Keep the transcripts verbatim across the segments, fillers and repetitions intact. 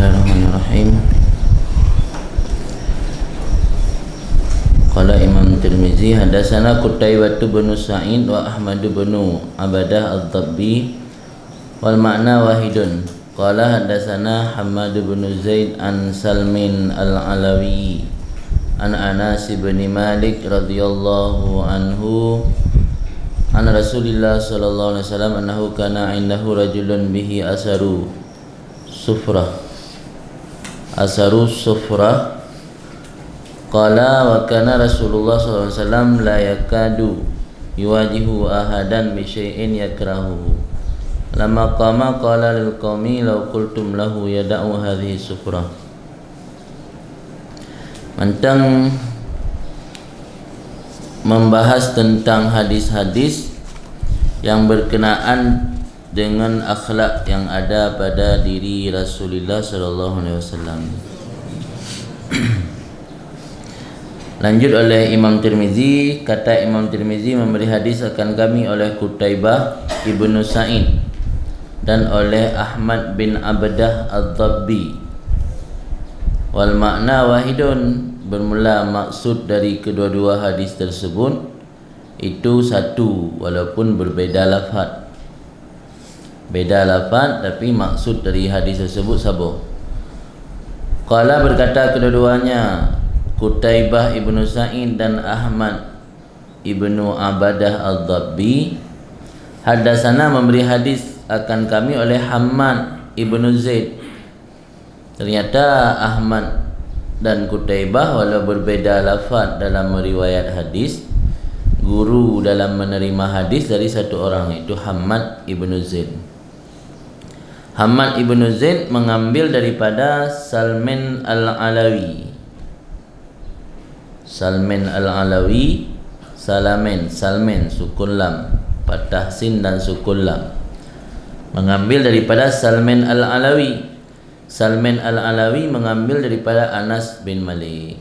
Bismillahirrahmanirrahim. Qala Imam Tirmizi, haddatsana Qutaibah bin Sa'id wa Ahmad bin Abadah Ad-Dabbi, wal ma'na wahidun. Qala haddatsana Hammad bin Zaid an Salmin Al-Alawi an Anas bin Malik radhiyallahu anhu, an Rasulillah sallallahu alaihi wasallam, annahu kana indahu rajulun bihi asaru sufrah. Asaru sufrah. Qala wa kana Rasulullah sallallahu alaihi wasallam la yakadu yuwajihu ahadan bi syai'in yakrahuhu. Lamma qama qala lil qaumi law qultum lahu yada'u hadhihi sufrah. Mantong membahas tentang hadis-hadis yang berkenaan dengan akhlak yang ada pada diri Rasulullah sallallahu alaihi wasallam. Lanjut oleh Imam Tirmizi, kata Imam Tirmizi, memberi hadis akan kami oleh Qutaibah ibnu Sa'id dan oleh Ahmad bin Abdah Ad-Dabbi. Wal makna wahidun, bermula maksud dari kedua-dua hadis tersebut itu satu, walaupun berbeda lafaz. Beda lafaz, tapi maksud dari hadis tersebut saboh. Qala, berkata kedua-duanya, Qutaibah ibnu Sa'id dan Ahmad ibnu Abadah Ad-Dabbi, haddatsana, memberi hadis akan kami oleh Hammad ibnu Zaid. Ternyata Ahmad dan Qutaibah, walau berbeda lafaz dalam meriwayat hadis, guru dalam menerima hadis dari satu orang, yaitu Hammad ibnu Zaid. Hammad ibnu Zaid mengambil daripada Salmin Al-Alawi. Salmin Al-Alawi, Salamin, Salmin, sukun lam, patah sin dan sukun lam. Mengambil daripada Salmin Al-Alawi. Salmin Al-Alawi mengambil daripada Anas bin Malik.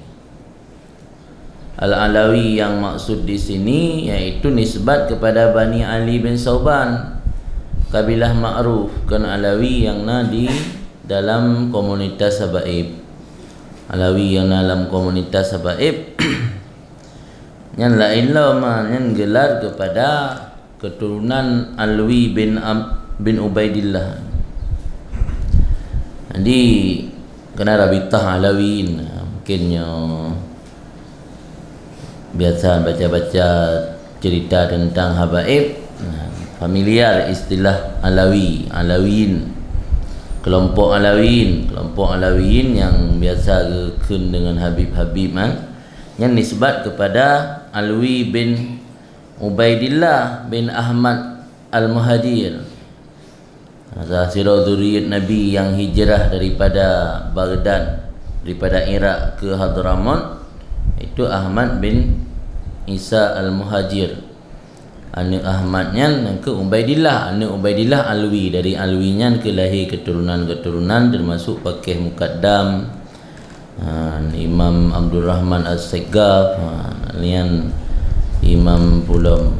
Al-Alawi yang maksud di sini yaitu nisbat kepada Bani Ali bin Sauban, kabilah ma'ruf, kon Alawi yang na di dalam komunitas Habaib. Alawi yang na dalam komunitas Habaib nyan laén lom, nyan gelar kepada keturunan Alwi bin Ab-, bin Ubaidillah. Jadi, kena Rabitah Alawiyin, mungkin nyoe biasa baca-baca cerita tentang Habaib, familiar istilah Alawi, Alawiyin. Kelompok Alawiyin, kelompok Alawiyin yang biasa geukheun dengan Habib-Habib, kan? Nyan nisbat kepada Alwi bin Ubaidillah bin Ahmad Al-Muhajir. Salah sidroe zuriat Nabi yang hijrah daripada Baghdad, daripada Irak ke Hadramaut, itu Ahmad bin Isa Al-Muhajir. Aneuk Ahmad nyan, nyan keuh Ubaidillah, aneuk Ubaidillah Alwi. Dari Alwi nyan keuh lahé keturunan-keturunan, termasuk Pakeh Mukaddam, ha, Imam Abdurrahman As-Segaf, ha, lian Imam Pulo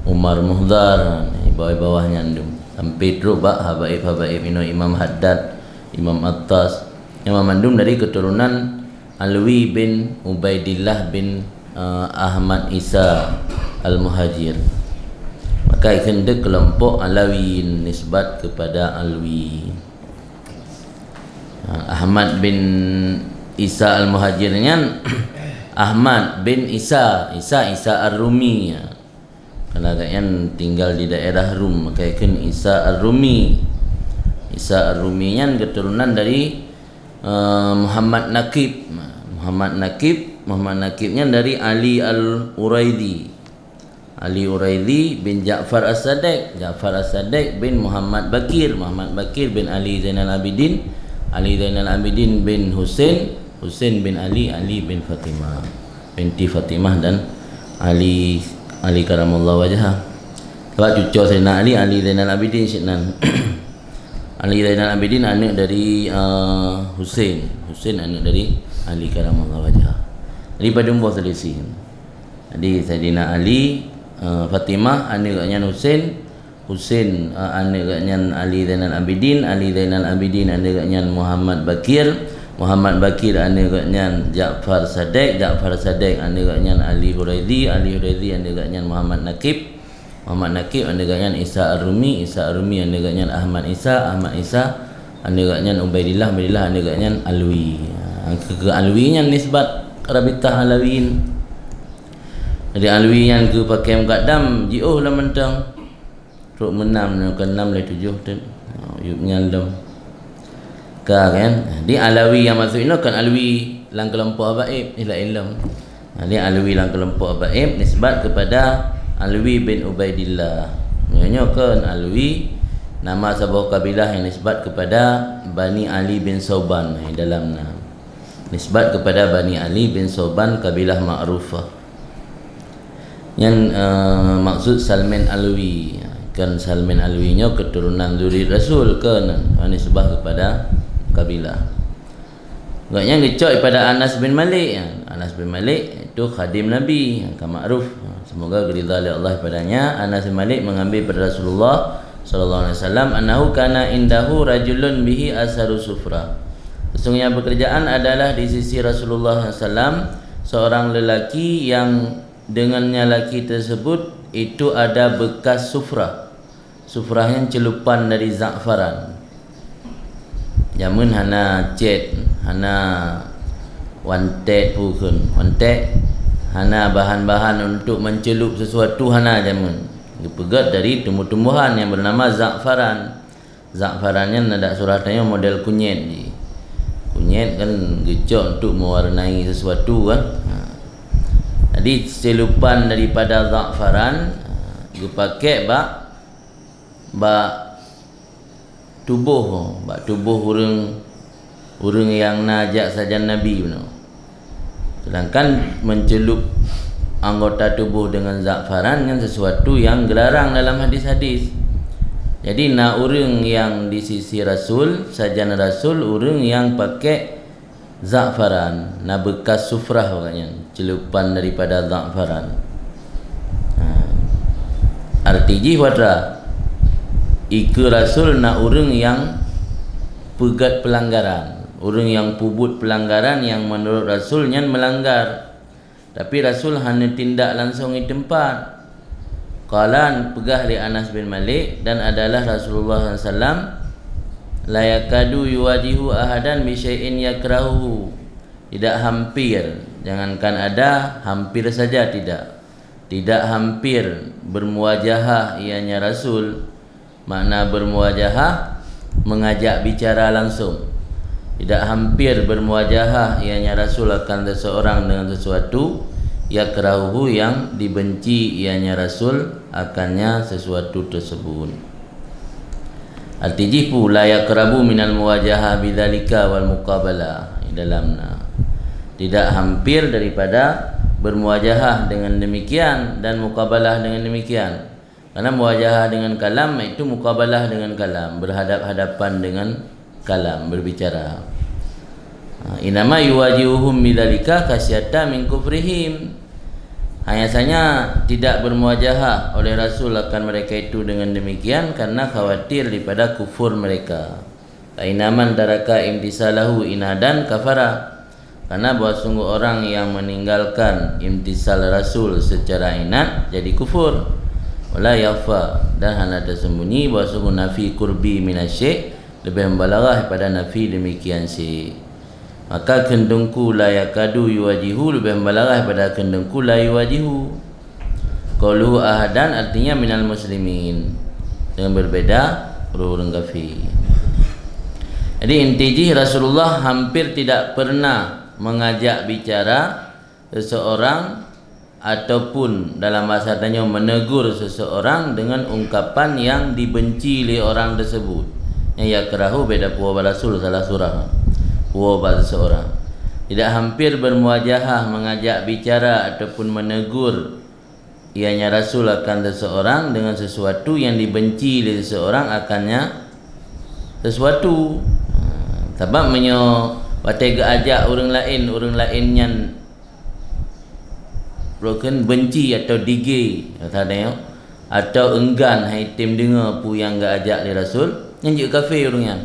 Umar Muhdar, ha, di bawah-bawah nyan dum. Sampai trok bak habaib-habaib inoe Imam Haddad, Imam Attas, nyang mandum dari keturunan Alwi bin Ubaidillah bin, eh, Ahmad Isa Al-Muhajir. Maka ikheun deuek kelompok Alawiyin nisbat kepada Alwi. Ha, Ahmad bin Isa Al-Muhajir nyan Ahmad bin Isa, Isa, Isa Ar-Rumi. Karena gobnyan tinggal di daerah Rum, maka ikheun Isa Ar-Rumi. Isa Ar-Rumi nyan keturunan dari, eh, Muhammad Naqib. Muhammad Naqib, Muhammad Naqib nyan dari Ali Al-Uraidi. Ali Uraidi bin Ja'far As-Sadiq, Ja'far As-Sadiq bin Muhammad Baqir, Muhammad Baqir bin Ali Zainal Abidin, Ali Zainal Abidin bin Husain, Husain bin Ali, Ali bin Fatimah, binti Fatimah dan Ali, Ali karamallahu wajhah. Sebab cucu Saidina Ali, Ali Zainal Abidin sinan. Ali Zainal Abidin aneuk dari, eh, Husain, Husain aneuk dari Ali karamallahu wajhah. Jadi padum boh selisih. Jadi Saidina Ali, eh, Fatimah aneuk gobnyan Husain, Husain, eh, aneuëk geuhnyan Ali Zainal Abidin, Ali Zainal Abidin aneuëk geuhnyan Muhammad Bakir, Muhammad Bakir aneuëk geuhnyan Ja'far Sadek, Ja'far Sadek aneuëk geuhnyan Ali Huraizi, Ali Huraizi aneuëk geuhnyan Muhammad Nakib, Muhammad Nakib aneuëk geuhnyan Isa Ar-Rumi, Isa Ar-Rumi aneuëk geuhnyan Ahmad Isa, Ahmad Isa aneuëk geuhnyan Ubaidillah, Ubaidillah aneuëk geuhnyan Alwi. Ha, keu, keu Alwi nyan nisbat Rabithah Alawiyin. Jadi Alwi nyan keu pakai mukaddam jiôh lam mantong. Trok meunam nyoe, keu enam lé tujoh teuk. Ha, yup nyan lom. Ka kan? Di Alawi nyang maksud inoe kan Alwi lam keulompok Habaib, laén lom. Ha, di Alwi lam keulompok Habaib nisbat kepada Alwi bin Ubaidillah. Nyoe, nyoe kan Alwi nama saboh kabilah yang nisbat kepada Bani Ali bin Sauban, ha, dalam na. Nisbat kepada Bani Ali bin Sauban kabilah ma'rufah. Nyan, eh, maksud Salmin Alwi. Kan Salmin Alwi nyoe keturunan zuriat Rasul, kan, nisbah kepada kabilah. Gobnyan geucok daripada Anas bin Malik. Anas bin Malik itu khadim Nabi, ka makruf. Semoga geuridha lé Allah padanya. Anas bin Malik mengambil pada Rasulullah sallallahu alaihi wasallam, annahu kana indahu rajulun bihi asaru sufra. Sesungguhnya pekerjaan adalah di sisi Rasulullah sallallahu alaihi wasallam seorang lelaki yang dengannya laki tersebut itu ada bekas sufrah. Sufrah nyan celupan dari za'faran. Jameun hana cat, hana wantek pukon, wantek, hana bahan-bahan untuk mencelup sesuatu, hana jameun. Geupeugét dari tumbuh-tumbuhan yang bernama za'faran. Za'faran nyan na dak surah tanyoe model kunyét jih. Kunyét kan geucok untuk mewarnai sesuatu kan. Ha. Jadi celupan daripada za'faran, ha, geupaké bak, bak tuboh, bak tuboh ureuëng, ureuëng nyang na jak sajan Nabi bunoe. Sedangkan mencelup anggota tuboh dengan za'faran nyan sesuatu yang geularang dalam hadis-hadis. Jadi na ureuëng nyang di sisi Rasul, sajan Rasul, ureuëng nyang pakai za'faran, na bekas sufrah awaknyan, celupan daripada za'faran. Ha. Arti jih watra, ikeue Rasul na ureuëng nyang peugét pelanggaran, ureuëng nyang peubuet pelanggaran yang menurut Rasul nyan melanggar. Tapi Rasul hana tindak langsung di tempat. Qala, peugah lé Anas bin Malik, dan adalah Rasulullah sallallahu alaihi wasallam, la yakadu yuwajihu ahadan bi syai'in yakrahuhu. Tidak hampir, jangankan ada, hampir saja tidak. Tidak hampir bermuwajahah ianya Rasul. Makna bermuwajahah, mengajak bicara langsung. Tidak hampir bermuwajahah ianya Rasul akan seseorang dengan sesuatu, yakrahuhu, yang dibenci ianya Rasul akannya sesuatu tersebut. Arti jih pu, la yaqrabu minal muwajahah bidzalika wal muqabalah. Di dalam na. Tidak hampir daripada bermuwajahah dengan demikian dan muqabalah dengan demikian. Karena muwajahah dengan kalam, yaitu muqabalah dengan kalam, berhadap-hadapan dengan kalam, berbicara. Ha, innama yuwajihuhum bidzalika khasyata min kufrihim. Hanya saja tidak bermuwajahah oleh Rasul akan mereka itu dengan demikian karena khawatir daripada kufur mereka. Fa inna man taraka imtisalahu inadan kafara. Karena bahwa sungguh orang yang meninggalkan imtisal Rasul secara inat jadi kufur. Wala yakhfa, dan hana tersembunyi bahwa sungguh nafi qurbi minasy syai' lebih mubalaghah pada nafi demikian syai'. Maka kheun Teungku la yakadu yuwajihu lebih mubalaghah pada kheun Teungku la yuwajihu. Qauluhu ahadan artinya minal muslimin, dengan berbeda ureuëng-ureuëng kafir. Jadi inti jih Rasulullah hampir tidak pernah mengajak bicara seseorang ataupun dalam bahasa tanyoe menegur seseorang dengan ungkapan yang dibenci lé orang tersebut. Nyang yakrahu beda puwoe bak Rasul salah surah. Puwoe bak seseorang. Tidak hampir bermuwajahah mengajak bicara ataupun menegur ianya Rasul akan seseorang dengan sesuatu yang dibenci lé seseorang akannya sesuatu. Ha, sabab meunyoe watée geuajak ureuëng laén, ureuëng laén nyan rukon benci atau digi, kata dia, atau enggan han tem deungoe peue nyang geuajak lé Rasul, nyan jeuet kafé ureuëng nyan.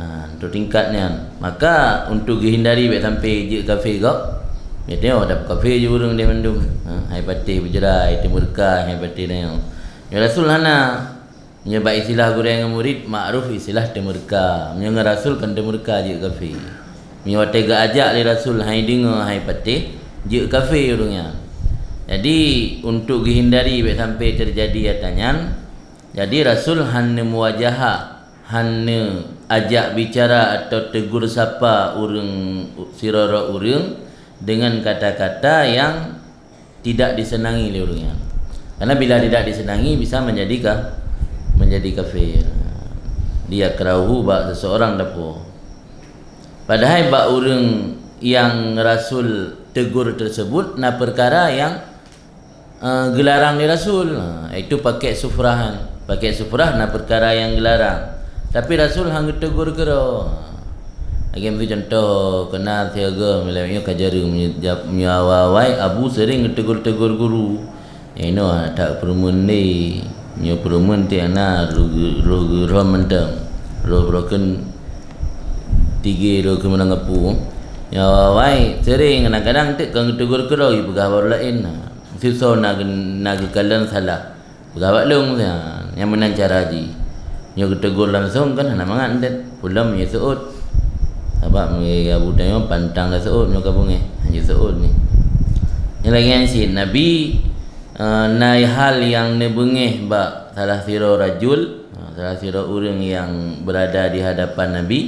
Ha, untuk tingkat nyan. Maka untuk geuhindari bék sampai jeuet kafé gob, nyan teuh dah kafé jih ureuëng deh mandum. Ha, han patéh beujrai, teumeureuka, han patéh nyoe. Nyoe Rasul hana. Nyoe bak istilah gurée ngon murit, makruf istilah teumeureuka. Meunyoe ngon Rasul kan teumeureuka jeuet kafé. Meunyoe watée geuajak lé Rasul han deungoe, han patéh, jeuet kafé ureuëng nyan. Jadi, untuk geuhindari bék sampai teujadi ata nyan, jadi Rasul hana muwajahah, hana ajak bicara atau tegur sapa ureuëng, sidroe ureuëng dengan kata-kata yang tidak disenangi lé ureuëng nyan. Karena bila tidak disenangi, bisa menjadi ka-, menjadi kafir. Liyakrahu bak seseorang dapo. Padahai bak ureuëng nyang Rasul tegur tersebut na perkara nyang, eh, geularang lé Rasul. Ha, itu pakai sufrah. Pakai sufrah na perkara nyang geularang. Tapi Rasul han geutegur keudroe. Lagée meucontoh, keunan siaga meulée nyoe ka jareueng meunyoe awai-awai Abu sering geutegur-tegur guru. Inoe that peureumeun lé. Nyoe peureumeun ti ana roh geu-, roh geurom mantong. Roh broken tige roh keumeunang apu. Nyoe awai-awai sering kadang-kadang teuk ka geutegur keudroe peugah baru laén. Meusisoe na geu-, na geukalon salah. Peugah bak lôn, ha, nyang meunan cara jih. Nyoe geutegur langsong kan hana mangat ntet. Pulam nyoe seuôt. Sabab meunyoe Abu tanyoe pantang dah seuôt nyoe ka beungéh. Hana seuôt ni. Nyang lagée nyan cit Nabi, eh, na hal nyang neubeungéh bak salah sidroe rajul, ha, salah sidroe ureuëng nyang beurada di hadapan Nabi.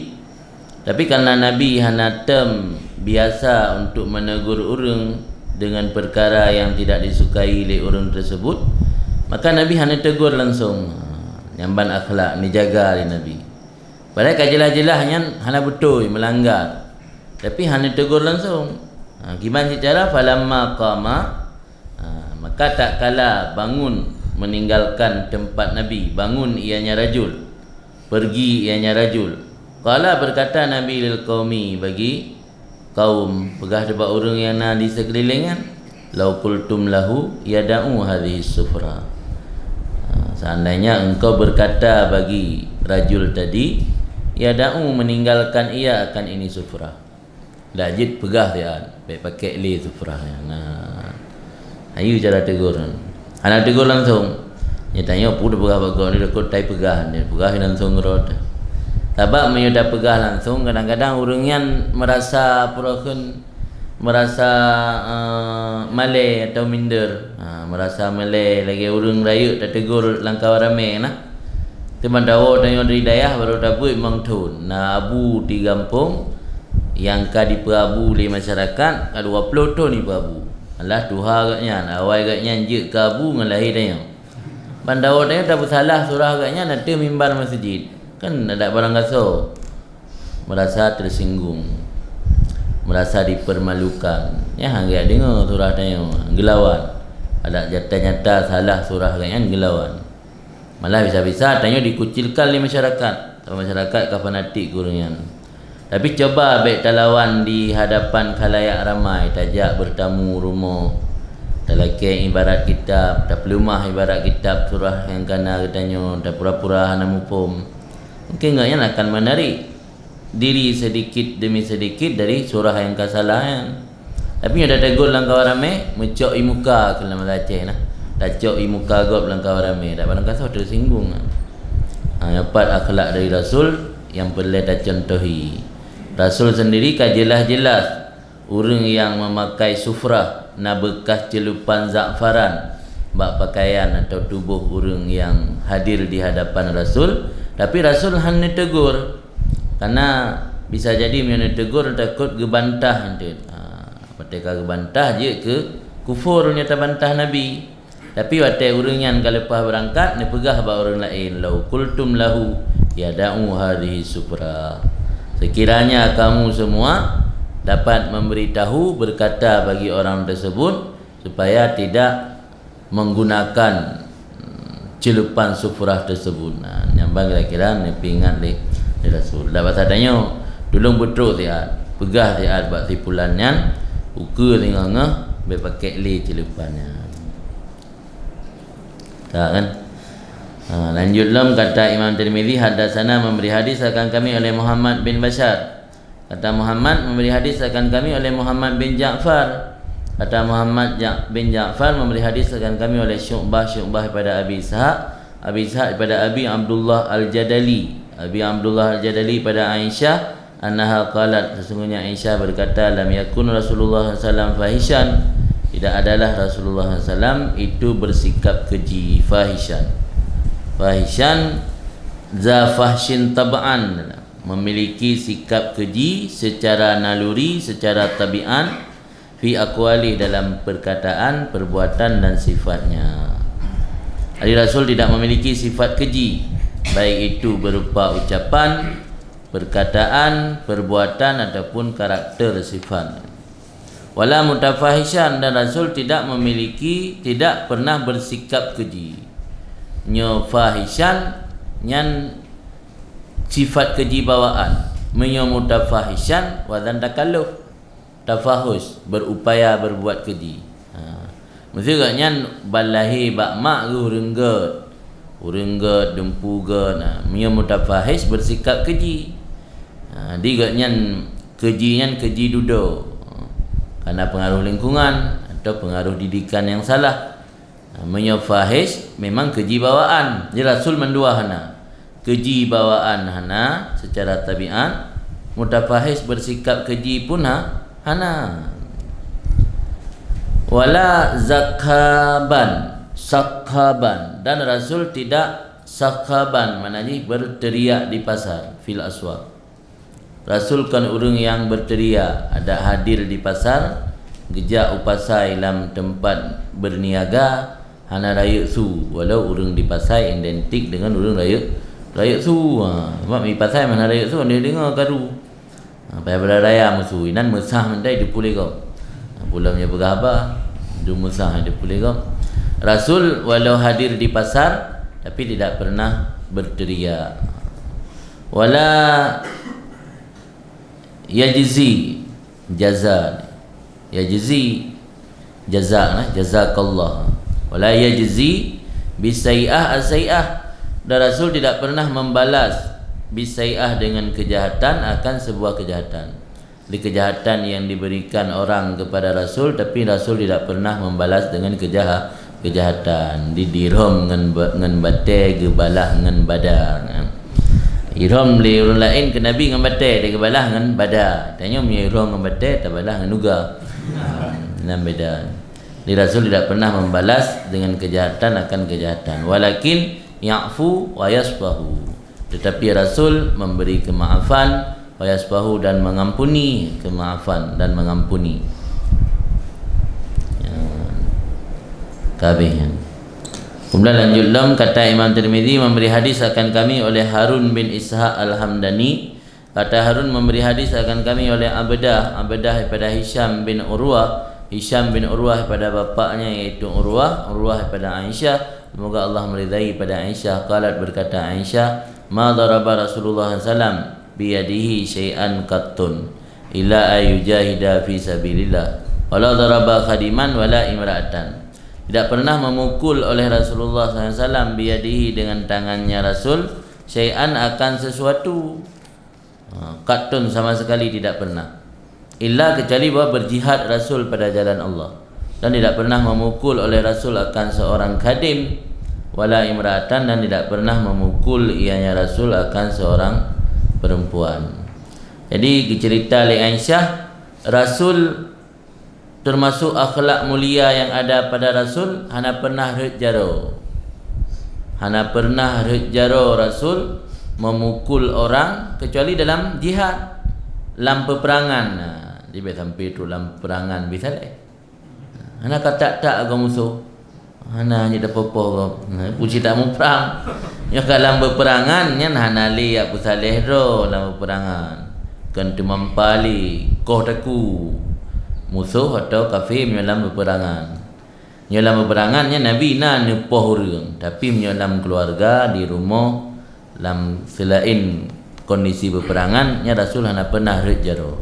Tapi karena Nabi hana tem biasa untuk menegur ureuëng dengan perkara yang tidak disukai lé ureuëng tersebut, maka Nabi hana tegur langsung. Ha, nyan ban akhlak neujaga lé Nabi. Padahai ka jeulaih-jeulaih nyan hana beutôi, meulanggar. Tapi hana tegur langsung. Ha, kiban cit cara, falamma qama, ha, maka tatkala bangun meninggalkan tempat Nabi, bangun ianya rajul, pergi ianya rajul. Qala, berkata Nabi lil qaumi, bagi kaum, peugah bak ureuëng nyang na di seukeulileng nyan, "Lau qultum lahu yada'u hadhihi sufra." Ha, seandainya engkau berkata bagi rajul tadi, "Yada'u," meninggalkan ia akan ini sufra. Dak jeuet peugah siat, bék pakai lé sufrah nyan. Nah. Ayu cara tegur. Hana tegur langsung. Nyan tanyoe peue peugah bak gob ni, takot tai peugah, nyan peugah langsung rot. Sabab meunyoe tapeugah langsung, kadang-kadang ureuëng nyan merasa peurokon, merasa, eh, malée atau minder. Ha, merasa malée lagée ureuëng rayeuk tategur lam kawan ramé nah. Teuma dawoe tanyoe dari dayah baru tabeuet mang thon. Na abu di gampông nyang ka dipeuabu lé masyarakat, ka dua ploh thon jipeuabu. Alah tuha gobnyan, awai gobnyan jeuet keu abu ngon lahé tanyoe. Ban dawoe tanyoe tapeusalah surah gobnyan ateueh mimbar masjid. Kan adak barangkasoe. Merasa tersinggung, merasa dipermalukan. Nyan han geudeungoe surah tanyoe, geulawan. Adak nyata-nyata salah surah gobnyan geulawan. Malah bisa-bisa tanyoe dikucilkan lé masyarakat. Sabab masyarakat ka fanatik keu ureuëng nyan. Tapi cuba bék talawan di hadapan khalayak ramai, tajak beurtamu rumoh, talakée ibarat kitab, tapeuleumah ibarat kitab surah nyang kana geutanyoe, tapura-pura hana muphom. Mungkin gobnyan akan menarik diri sedikit demi sedikit dari surah nyang ka salah nyan. Tapi nyoe tategur lam kawan ramé, meucok ié muka keu lam bahasa Aceh nah. Tacok ié muka gob lam kawan ramé, dak barangkasoe tersinggung. Ha, nyoe pat akhlak dari Rasul nyang peureulée tacontohi. Rasul sendiri ka jeulaih-jeulaih ureuëng nyang memakai sufrah na beukah ceulupan za'faran bak pakaian atau tuboh ureuëng nyang hadir di hadapan Rasul, tapi Rasul hana tegur. Karena bisa jadi meunyoe tegur takot geubantah enteuk. Ha, watée ka geubantah jeuet keu kufur nyoe tabantah Nabi. Tapi watée ureuëng nyan ka leupah beurangkat, neupeugah bak ureuëng laén, "Lau qultum lahu yada'u hadhihi sufra." Sekiranya kamu semua dapat memberitahu, berkata bagi orang tersebut supaya tidak menggunakan, hmm, ceulupan sufrah tersebut. Nah, nyan ban kira-kira neupeuingat lé, lé Rasul. Dak basa tanyoe, tulông beutrok siat, peugah siat bak si pulan nyan, ukeue singoh-ngoh, bék pakai lé ceulupan nyan. Tak kan? Ha, lanjut lom kata Imam Tirmizi, "Haddatsana, memberi hadis akan kami oleh Muhammad bin Bashar." Kata Muhammad, "Memberi hadis akan kami oleh Muhammad bin Ja'far." Kata Muhammad Ja-, bin Ja'far, "Memberi hadis akan kami oleh Syu'bah, Syu'bah daripada Abi Ishaq, Abi Ishaq daripada Abi Abdullah Al-Jadali." Abi Abdullah Al-Jadali pada Aisyah, annaha qalat, sesungguhnya Aisyah berkata, "Lam yakun Rasulullah sallallahu alaihi wasallam fahisyan." Tidak adalah Rasulullah sallallahu alaihi wasallam itu bersikap keji, fahisyan. Fahisyan, za fahsyin tab'an, memiliki sikap keji secara naluri, secara tabiat, fi aqwalih, dalam perkataan, perbuatan dan sifatnya. Jadi Rasul tidak memiliki sifat keji, baik itu berupa ucapan, perkataan, perbuatan ataupun karakter sifat. Wala mutafahisyan, dan Rasul tidak memiliki, tidak pernah bersikap keji. Nyoe fahisyan nyan sifat keji bawaan. Meunyoe mutafahisyan wazan takalluf. Tafahus, berupaya berbuat keji. Ha. Maksud geuh nyan ban lahé bak mak geuh ureuëng gét. Ureuëng gét, dumpu gét. Ha. Meunyoe mutafahish bersikap keji. Ha. Di gét nyan keji nyan keji dudoe. Ha. Karena pengaruh lingkungan atau pengaruh didikan yang salah. Ha, meunyoe fahish memang keji bawaan. Jadi Rasul mandua hana. Keji bawaan hana secara tabiat, mutafahish bersikap keji pun ha, hana. Wala zakhaban, sakhaban, dan Rasul tidak sakhaban, maknanya berteriak di pasar, fil aswaq. Rasul kon ureuëng nyang berteriak, adak hadir di pasar, geujak u pasai lam teumpat berniaga, hana rayeuk su, walau ureuëng di pasai identik dengan ureuëng rayeuk, rayeuk su. Ha, sebab di pasai hana rayeuk su, dia dengar karu. Ha, payah bela raya meusu, inan meusah mantong di puléh gob. Ha, pulang dia peugah haba, dia meusah di puléh gob. Rasul walau hadir di pasar, tapi tidak pernah berteriak. Wala yajzi, jaza. Yajzi, jaza, nah, jazakallah. Wala yajzi bisai'ah asai'ah. Dan Rasul tidak pernah membalas bisai'ah dengan kejahatan akan sebuah kejahatan. Di kejahatan yang diberikan orang kepada Rasul, tapi Rasul tidak pernah membalas dengan kejaha-, kejahatan. Di, di Rom ngon ba-, ngon batée geubalah ngon bada. Irom lé ureuëng laén keu Nabi ngon batée, dia geubalah ngon bada. Tanyoe meunyoe irom ngon batée, tabalah ngon uga. Nan beda. Di Rasul tidak pernah membalas dengan kejahatan akan kejahatan. Walakin ya'fu wa yasfahu. Tetapi Rasul memberi kemaafan, wa yasfahu, dan mengampuni, kemaafan dan mengampuni. Ya. Kabeh. Kemudian lanjut lom, kata Imam Tirmizi, memberi hadis akan kami oleh Harun bin Ishaq Al-Hamdani. Kata Harun memberi hadis akan kami oleh Abdah, Abdah daripada Hisham bin Urwah, Hisham bin Urwah daripada bapaknya yaitu Urwah, Urwah daripada Aisyah. Semoga Allah meridai pada Aisyah. Qalat, berkata Aisyah, "Ma daraba Rasulullah sallallahu alaihi wasallam biyadihi syai'an qattun illa an yujahida fi sabilillah. Wala daraba khadiman wala imra'atan." Tidak pernah memukul oleh Rasulullah sallallahu alaihi wasallam biyadihi, dengan tangannya Rasul, syai'an, akan sesuatu. Ha, qattun, sama sekali tidak pernah. Illa, kecuali bahwa berjihad Rasul pada jalan Allah. Dan tidak pernah memukul oleh Rasul akan seorang khadim, wala imra'atan, dan tidak pernah memukul ianya Rasul akan seorang perempuan. Jadi, dicerita lé Aisyah, Rasul termasuk akhlak mulia yang ada pada Rasul, hana pernah rhot jaroe. Hana pernah rhot jaroe Rasul memukul orang kecuali dalam jihad, lam peperangan. Nah, jadi bèk sampai trok lam peperangan, bisa lé. Hana ka tak-tak agam musoh. Hana, nyoe tapoh-poh gob. Nah, puci tak muprang. Nyoe ka lam peperangan, nyan hana lé jak peusaléh droe lam peperangan. Kon teumampa lé, koh takue. Musoh atau kafé meunyoe lam peperangan. Nyoe lam peperangan, nyan Nabi na neupoh ureuëng. Tapi meunyoe lam keuluwarga, di rumoh, lam seulaén kondisi peperangan, nyan Rasul hana pernah rhot jaroe.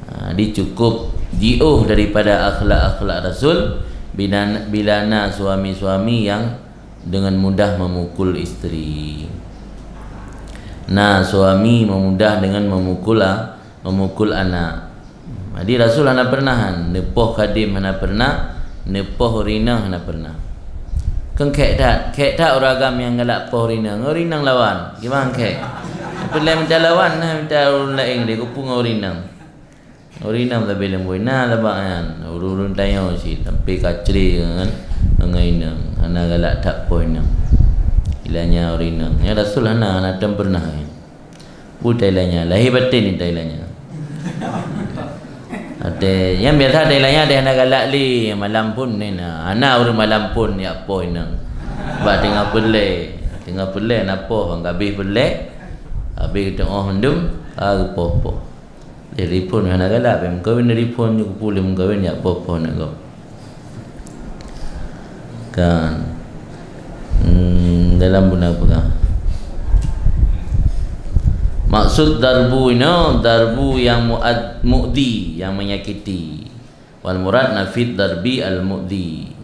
Ha, di cukup jiôh daripada akhlak-akhlak Rasul, bila, bila na suami-suami yang dengan mudah memukul istri. Na suami meumudah dengan memukul a-, memukul anak. Jadi Rasul hana pernah, neupoh khadim hana pernah, neupoh ureueng inong hana pernah. Kan khek that, khek that ureueng agam nyang galak poh ureueng inong, ureueng inong lawan, kiban khek. Peulai mita lawan, na mita ureueng laén deh, kupeue ngon ureueng inong. Ureueng inong sabe lom bui, na sabab nyan, ureueng-ureueng tanyoe cit, sampai kacre kan, ngon inong, hana galak that poh inong. Ilanya ureueng inong, ya Rasul hana, hana tem pernah. Peue Thailand nyan, lahé baten di Thailand nyan. Até, nyang biasa Thailand nyan até hana galak lé, malam phôn nyan na. Hana ureueng malam phôn jak poh inong. Bak teungoh peureulèe, teungoh peureulèe na poh, ban habéh peureulèe, habéh teungoh mandum, ka geupoh-poh. Lé ripon hana galak, bèk meukawen ripon nyoe, kupeue lé meukawen jak poh-poh aneuk gob. Kan. Hmm, dalam beuna peugah. Maksud darbu inoe, darbu yang muad-, mu'dhi, yang menyakiti. Wal murad nafid darbi al mu'dhi.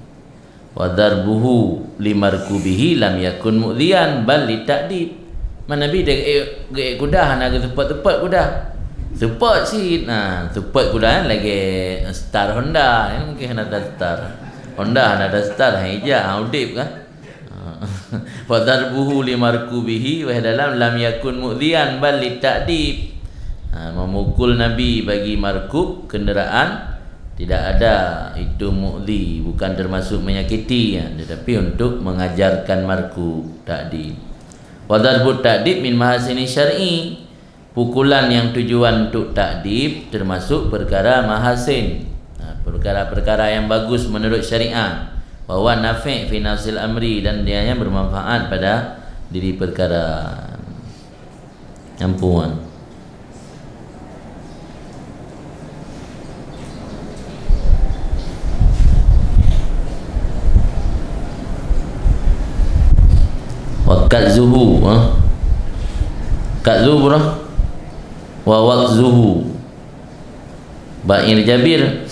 Wa darbuhu li markubihi lam yakun mu'dhiyan, bal li ta'dib. Man Nabi geuék, geuék kuda hana geuseupôt-seupôt kuda. Seupôt cit, na, seupôt kuda nyan lagèe star Honda, nyan mungken hana ada star. Honda hana ada star, han ija, han udép kan. Wa darbuhu li markubihi, wahai dalam, lam yakun mu'dhiyan, bal li ta'dib. Ha, memukul Nabi bagi markub, kenderaan, tidak ada itu mu'dhi, bukan termasuk menyakiti, ya, tetapi untuk mengajarkan markub, ta'dib. Wa darbut ta'dib min mahasini syar'i. Pukulan yang tujuan untuk ta'dib termasuk perkara mahasin. Ha, perkara-perkara yang bagus menurut syariat. Wa huwa nafi' fi nafsil amri, dan dianya bermanfaat pada diri perkara. Ampuan. Wa kadzuhu, ha? Kadzu berah? Wa wakzuhu. Ba'ir Jabir,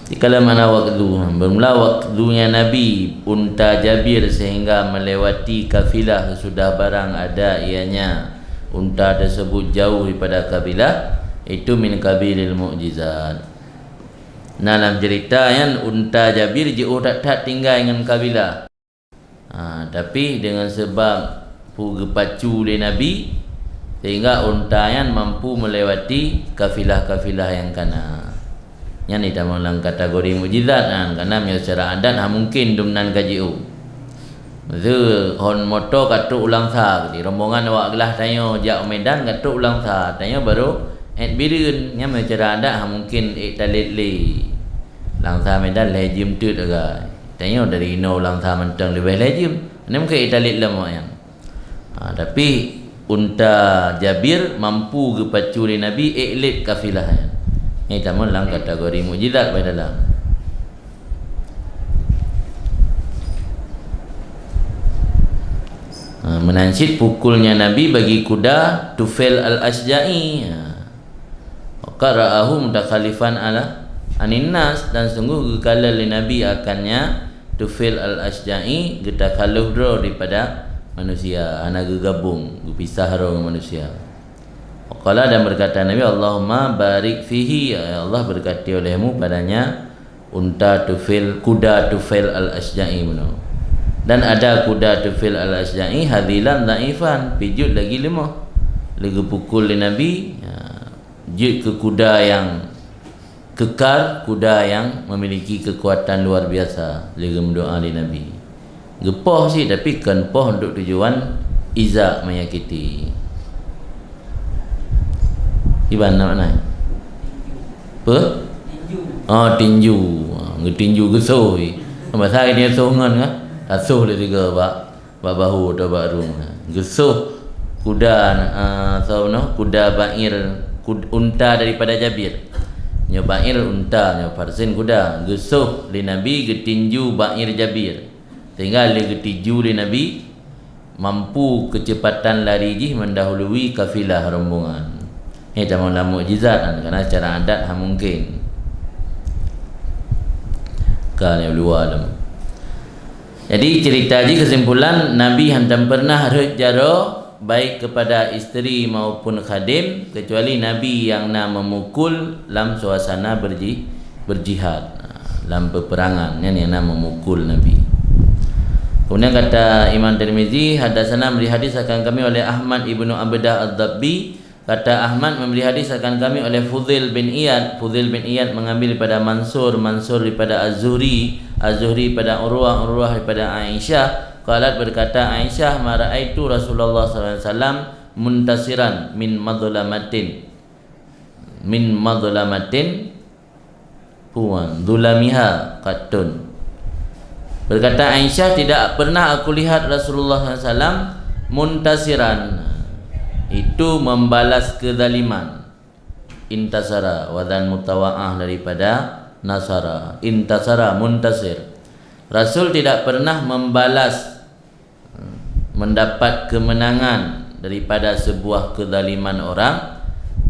dikala makna wakzu. Bermula wakzunya Nabi, unta Jabir, sehingga melewati kafilah sesudah barang ada ianya. Unta tersebut jauh daripada kabilah, itu min kabilil mukjizat. Nah, lam cerita nyan, unta Jabir jiôh that-that tinggai ngon kabilah. Ha, tapi dengan sebab peue geupacu lé Nabi, sehingga unta nyan mampu melewati kafilah-kafilah nyang kana. Nyan jitamong lam kategori mukjizat nyan, karena meunyoe secara adat hana mungken dum nan ka jiôh. Miseu hon moto ka trok u Langsa, di rombongan awak glah tanyoe jak u Medan ka trok u Langsa, tanyoe barô ék Bireuen, nyan meunyoe cara adat hana mungken ék talét lé. Langsa Medan lhèe jeuem teuk agak. Tanyoe dari inoe u Langsa mantong leubeh lhèe jeuem, nyan mungken ék talét lom awak nyan. Ha, tapi unta Jabir mampu geupacu lé Nabi ék lét kafilah nyan. Nyan tamong lam kategori mukjizat bak dalam. Ha, meunan cit pukulnya Nabi bagi kuda Tufail Al-Asyja'i. Ha. Wa qad ra'ahu mutakhalifan ala anin nas, dan sungguh geukalon lé Nabi akannya Tufail Al-Asyja'i geutakhaluf droe daripada manusia, hana geugabong, geupisah droe ngon manusia. Wa qala, dan berkata Nabi, "Allahumma barik fihi, ya Allah, berkati olehmu padanya unta Tufail, kuda Tufail Al-Asyja'i bunoe." Dan ada kuda Tufail Al-Asyja'i hadzilan dhaifan, pih jeuet lagi leumoh. Lé geupukul lé Nabi, ya, jeuet keu kuda nyang kekar, kuda nyang memiliki kekuatan luar biasa, lé geumeudoa lé Nabi. Geupoh cit, tapi kon poh untuk tujuan iza, menyakiti. Kiban na makna? Peue? Oh, tinju. Ha, geutinju, geusoh. Masa ini soh ngon kan? Tasoh lé tiga bak, bak bahu atau bak rung. Geusoh kuda, ah, soe bunoe? Kuda ba'ir, kud-, unta daripada Jabir. Nyoe ba'ir unta, nyoe farsin kuda. Geusoh lé Nabi geutinju ba'ir Jabir. Sehingga lé geutinju lé Nabi, mampu keuceupatan lari jih meundahului kafilah rombongan. Nyan tamong lam mukjizat nyan, karena secara adat hana mungken. Ka nyoe luwa lom. Jadi, cerita jih kesimpulan, Nabi hantom pernah rhot jaroe baik kepada isteri maupun khadim, kecuali Nabi nyang na memukul lam suasana berji-, berjihad, lam peperangan, nyan nyang na memukul Nabi. Kemudian kata Imam Tirmizi, "Haddatsana, memberi hadis akan kami oleh Ahmad ibnu Abdah Ad-Dabbi." Kata Ahmad, "Memberi hadis akan kami oleh Fudail bin Iyad." Fudail bin Iyad mengambil daripada Mansur, Mansur daripada Az-Zuhri, Az-Zuhri daripada Urwah, Urwah daripada Aisyah. Qalat, berkata Aisyah, "Ma ra'aitu Rasulullah sallallahu alaihi wasallam muntasiran min madlamatin." Min madlamatin, puan, zulamiha, qattun. Berkata Aisyah, "Tidak pernah aku lihat Rasulullah sallallahu alaihi wasallam muntasiran, itu membalas kezaliman." Intasara, wazan mutawa'ah daripada nasara. Intasara, muntasir. Rasul tidak pernah membalas, mendapat kemenangan daripada sebuah kezaliman orang,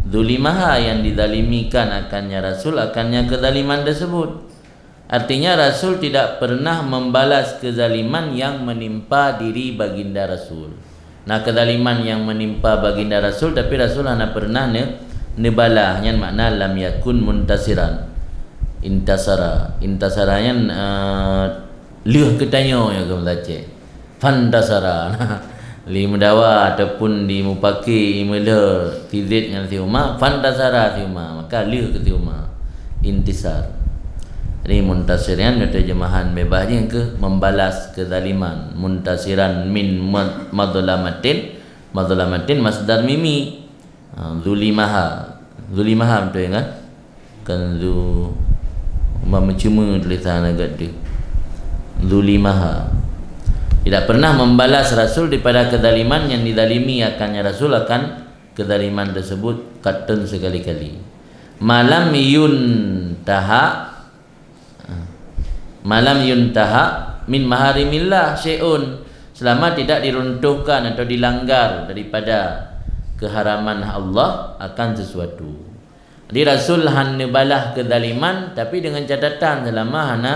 zulimaha, yang dizalimikan akannya Rasul, akannya kezaliman tersebut. Artinya, Rasul tidak pernah membalas kezaliman yang menimpa diri Baginda Rasul. Nah, kezaliman yang menimpa Baginda Rasul, tapi Rasul hana pernah ne-, neubalah. Nyan makna lam yakun muntasiran. Intasara. Intasara nyan, eh, lheueh geutanyoe, ya, keu bahasa Aceh. Fantasara. Lé meudawa ataupun di mupake, imeulheueh si Zaid ngon si Umar, fantasara si Umar, maka lheueh keu si Umar. Intisar. Jadi, muntasir nyan, terjemahan bebas jih keu membalas kezaliman. Muntasiran min mad-, madlamatin. Madlamatin masdar mimi. Ha, zulimaha. Zulimaha beutôi kan? Kan zu-, ma meucuma tulisan agak tu. Zulimaha. Tidak pernah membalas Rasul daripada kezaliman yang dizalimi akannya Rasul akan kezaliman tersebut, qattun, sekali-kali. Malam yuntaha, malam yuntaha min maharimillah syai'un, selama tidak diruntuhkan atau dilanggar daripada keharaman Allah akan sesuatu. Jadi, Rasul hana balah kezaliman, tapi dengan catatan selama hana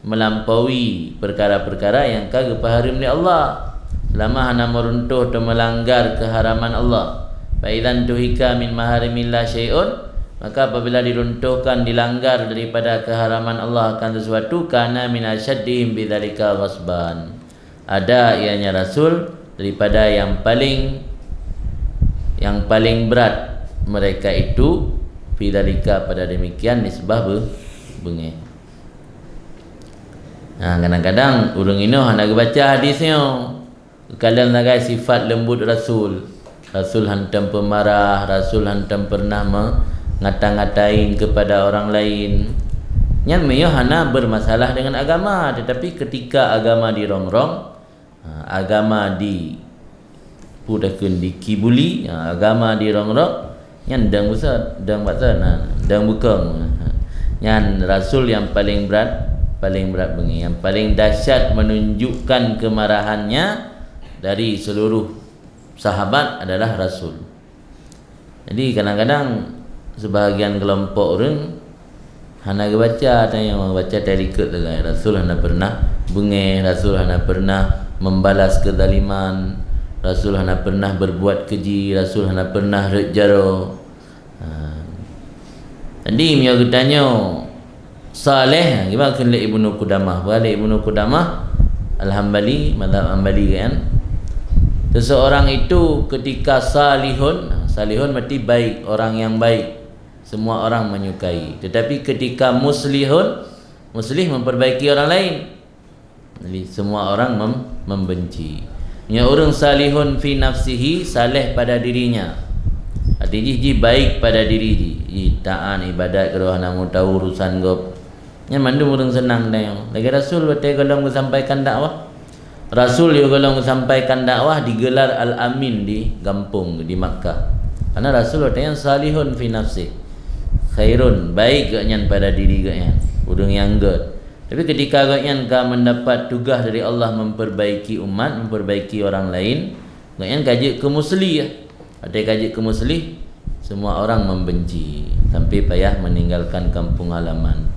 melampaui perkara-perkara yang ka geupeuhareuem lé Allah, selama hana meuruntuh atau melanggar keharaman Allah. Fa idzan tuhika min maharimillah syai'un, maka apabila diruntuhkan, dilanggar daripada keharaman Allah akan sesuatu, kana min asyaddihim bidzalika ghadban. Ada ianya Rasul daripada yang paling, yang paling berat mereka itu, bidzalika, pada demikian, nisbah be-, beungéh. Nah, kadang-kadang ureuëng inoe hana geubaca hadis nyoe. Geukalon sagai sifat leumbut Rasul. Rasul hantom peumarah, Rasul hantom pernah mengata-ngatain kepada orang lain. Nyan meunyoe hana bermasalah dengan agama, tetapi ketika agama dirongrong, ha, agama di-, peue takheun, dikibuli, ha, agama dirongrong, nyan dang beusot, dang batsot, ha, dang beukong. Ha. Nyan Rasul yang paling berat, paling berat beungéh, yang paling dahsyat menunjukkan kemarahannya dari seluruh sahabat adalah Rasul. Jadi, kadang-kadang sebahagian kelompok ureuëng hana geubaca, tanyoe baca talikot sagai. Rasul hana pernah beungéh, Rasul hana pernah membalas kezaliman, Rasul hana pernah berbuat keji, Rasul hana pernah rhot jaroe. Ha. Jadi, meunyoe geutanyoe saleh, kiban kheun lé Ibnu Qudamah. Bah lé Ibnu Qudamah Al-Hambali, mazhab Hambali kan. Seseorang itu ketika salihun, salihun berarti baik, orang yang baik. Semua orang menyukai. Tetapi ketika muslihun, muslih memperbaiki orang lain. Jadi, semua orang mem-, membenci. Meunyoe ureuëng salihun fi nafsihi, saleh pada dirinya. Arti jih, jih baik pada diri jih. Jih taat, ibadat, keudroe hana meutahu urusan gob. Nyan mandum ureuëng seunang tanyoe. Lagée Rasul watée gohlom geusampaikan dakwah. Rasul yoh gohlom geusampaikan dakwah digelar Al-Amin di gampông, di Makkah. Karena Rasul watée nyan salihun fi nafsih. Khairun, baik geuhnyan pada diri geuhnyan. Ureuëng nyang gét. Tapi ketika geuhnyan ka mendapat tugas dari Allah memperbaiki umat, memperbaiki orang lain, geuhnyan ka jeuet keu muslih. Watée ka jeuet keu muslih, semua orang membenci, sampai payah meninggalkan kampung halaman,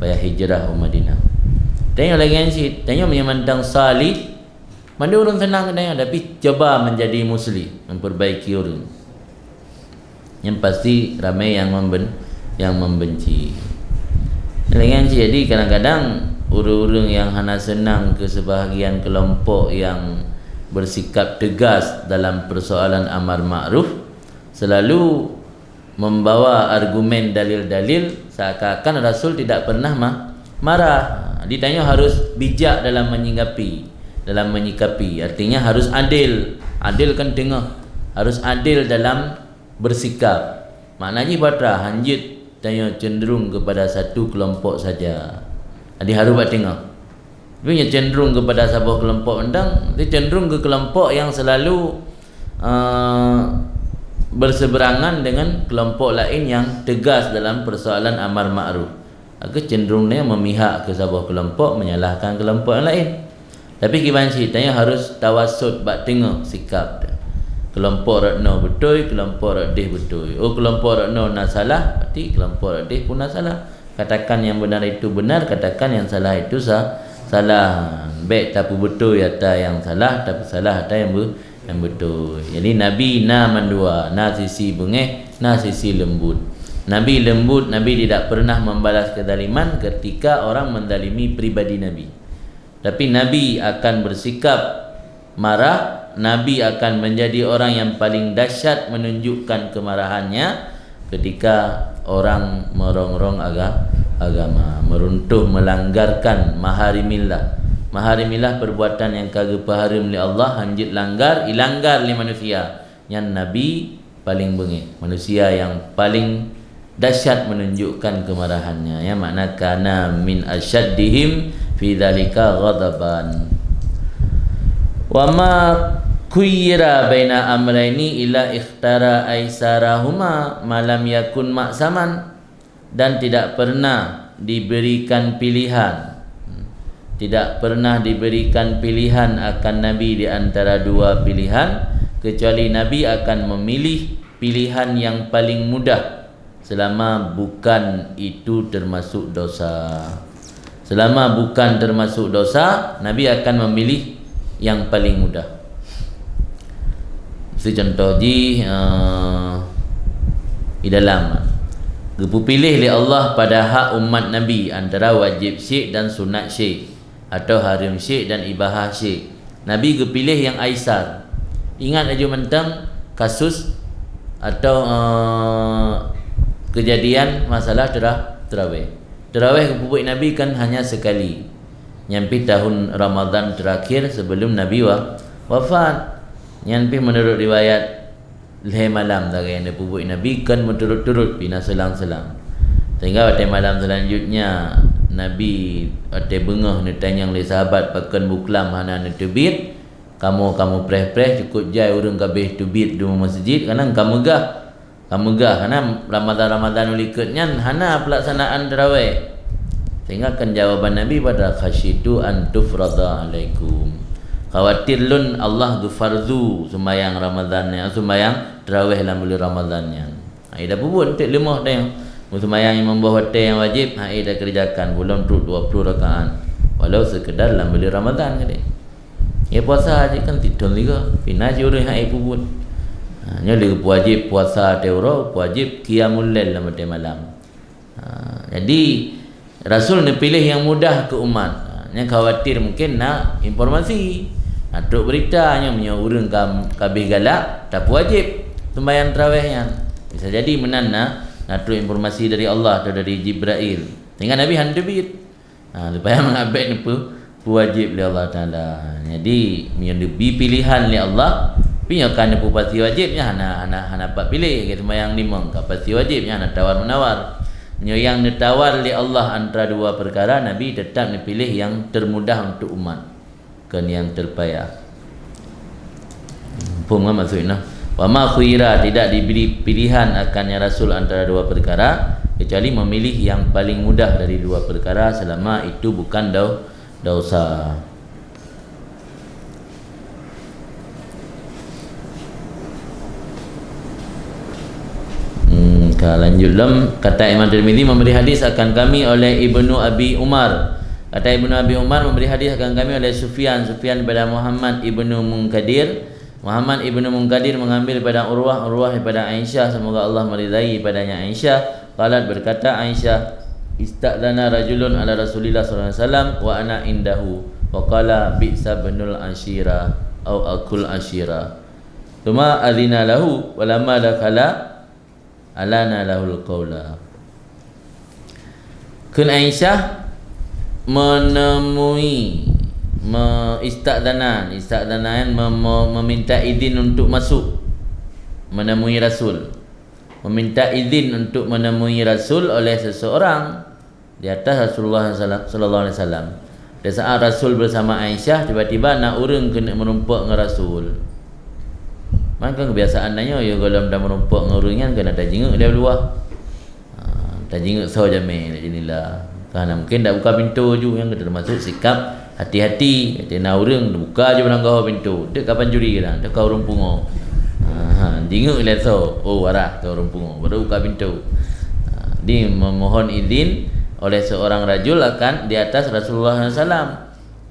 payah hijrah u Madinah. Tanyoe lagée nyan cit, tanyoe meunyoe mantong salih, mandum ureuëng seunang keu tanyoe, tapi cuba menjadi muslih, memperbaiki ureuëng. Yang pasti ramai yang memben-, yang membenci. Lagée nyan cit, jadi kadang-kadang ureuëng-ureuëng yang hana seunang keu sebahagian kelompok yang bersikap tegas dalam persoalan amar ma'ruf, selalu membawa argumen dalil-dalil seakan-akan Rasul tidak pernah ma-, marah. Jadi tanyoe harus bijak dalam menyikapi, dalam menyikapi. Artinya harus adil. Adil kan teungoh. Harus adil dalam bersikap. Makna jih batra, hanjeuet tanyoe cenderung kepada satu kelompok saja. Jadi harus bak teungoh. Tapi nyoe cenderung kepada saboh kelompok endang, tapi cenderung ke kelompok yang selalu, eh, berseberangan dengan kelompok lain yang tegas dalam persoalan amar ma'ruf. Maka cenderung dia memihak ke saboh kelompok, menyalahkan kelompok yang lain. Tapi kiban cit, tanyoe harus tawasut bak teungoh sikap dia. Kelompok rot noe beutôi, kelompok rot deh beutôi. Oh, kelompok rot noe na salah, berarti kelompok rot deh pun na salah. Katakan yang benar itu benar, katakan yang salah itu sa-, salah. Bék tapeubeutôi ata yang salah, tapeusalah ata yang be-, yang beutôi. Jadi Nabi na mandua, na sisi beungéh, na sisi lembut. Nabi lembut, Nabi tidak pernah membalas kezaliman ketika orang menzalimi pribadi Nabi. Tapi Nabi akan bersikap marah, Nabi akan menjadi orang yang paling dahsyat menunjukkan kemarahannya ketika orang merongrong aga-, agama, meruntuh, melanggarkan maharimillah. Maharimillah perbuatan yang ka geupeuhareuem lé Allah, hanjeuet langgar, ilanggar lé manusia. Nyan Nabi paling beungéh, manusia yang paling dahsyat menunjukkan kemarahannya, ya, makna kana min asyaddihim fi dzalika ghadaban. Wa ma khuyyira baina amraini illa ikhtara aisarahuma ma lam yakun ma'saman. Dan tidak pernah diberikan pilihan. Tidak pernah diberikan pilihan akan Nabi di antara dua pilihan, kecuali Nabi akan memilih pilihan yang paling mudah selama bukan itu termasuk dosa. Selama bukan termasuk dosa, Nabi akan memilih yang paling mudah. Meusti contoh jih, eh, di dalam geupeupiléh lé Allah pada hak umat Nabi antara wajéb syek dan sunat syek, atau hareuem syek dan ibahah syek. Nabi geupiléh nyang aisar. Ingat laju mantong kasus atau, eh, kejadian masalah tera-, terawéh. Terawéh geupeubuet Nabi kan hanya sekali. Nyan pih tahun Ramadhan terakhir sebelum Nabi wa-, wafat. Nyan pih menurut riwayat lhée malam sagai nyang geupeubuet Nabi, kon meuturot-turot pih na selang-selang. Sehingga watée malam selanjutnya Nabi watée beungoh neutanyong lé sahabat pakon buklam hana neuteubiet, kamoe-kamoe preh-preh cukop jai ureuëng ka abéh teubiet di meuseujid, kadang ka meugah. Ka meugah, karena Ramadhan-Ramadhan ulikot nyan hana peulaksanaan tarawéh. Sehingga kan jawaban Nabi pada, "Khasyitu an tufrada alaikum." Khawatir lôn Allah geufardu sumbayang Ramadhan nyan, sumbayang tarawéh lam buleuen Ramadhan nyan. Ha, ida peubuet enteuk leumoh teuh. Meusumbayang limong boh watée nyang wajéb, ha, ida keureujakan, buleuen trok dua puluh rakaat. Walau sekedar lam buleuen Ramadhan keudeh. Ya, puasa jih kan titôn liga. Pina jih ureuëng hai peubuet. Ha, nyoe lé geupeuwajéb puasa watée uroe, peuwajéb qiyamul lail lam watée malam. Ha, jadi, Rasul neupiléh nyang mudah keu umat. Ha, nyang khawatir mungkin na informasi. Na trok beurita nyoe, meunyoe ureuëng ka, ka abéh galak, tapeuwajéb sumbayang tarawéh nyan. Bisa jadi meunan na, na trok informasi dari Allah atau dari Jibrail. Sehingga Nabi hana teubiet. Ha, supaya mangat bék neupeu-, peuwajéb lé Allah Taala. Jadi, meunyoe neubi pilihan lé Allah, tapi nyoe ka neupeupastikan wajéb, nyan hana, hana, hana pat piléh, lagée sumbayang limong, ka pasti wajéb, nyan hana tawar-menawar. Meunyoe nyang neutawar lé Allah antara dua peukara, Nabi teutap neupiléh nyang termudah untuk umat, kon nyang terpayah. Muphom kan maksud nyoe? Wa ma khuyira, tidak diberi pilihan akan ya Rasul antara dua perkara, kecuali memilih yang paling mudah dari dua perkara selama itu bukan dau-, dosa. Hmm, ka lanjut lom. Kata Imam Tirmizi, memberi hadis akan kami oleh Ibnu Abi Umar. Kata Ibnu Abi Umar, memberi hadis akan kami oleh Sufyan, Sufyan daripada Muhammad ibnu Munkadir. Muhammad ibnu Munkadir mengambil daripada Urwah, Urwah daripada Aisyah, semoga Allah meridai padanya Aisyah. Qalat, berkata Aisyah, "Ista'dzana rajulun ala Rasulillah sallallahu alaihi wasallam wa ana indahu, wa qala, 'Bi'sa ibnul ashira au akhul ashira.' Tsumma adzina lahu, falamma dakhala, alana lahul qaula." Kheun Aisyah menemui, me-, ista'dzana, ista'dzana nyan me-, me-, meminta izin untuk masuk, menemui Rasul. Meminta izin untuk menemui Rasul oleh seseorang di atas Rasulullah sallallahu alaihi wasallam. Di saat Rasul bersama Aisyah, tiba-tiba na ureuëng keuneuk meurumpok ngon Rasul. Maka kebiasaan tanyoe, ya, gohlom tameurumpok ngon ureuëng nyan keuneuk tajingeuk lé luwah. Ha, tajingeuk soe jamé lé jendela. Karena mungkin dak buka pintu ju, nyang ka teumasuk sikap hati-hati. Kata na ureuëng buka ju, barangkaho pintu. Dek ka pancuri kadang, dek ka ureuëng pungo. Ha, jingeuk lé soe, oh, arah ka ureuëng pungo. Baru buka pintu. Ha, di memohon izin oleh seorang rajul akan di atas Rasulullah sallallahu alaihi wasallam.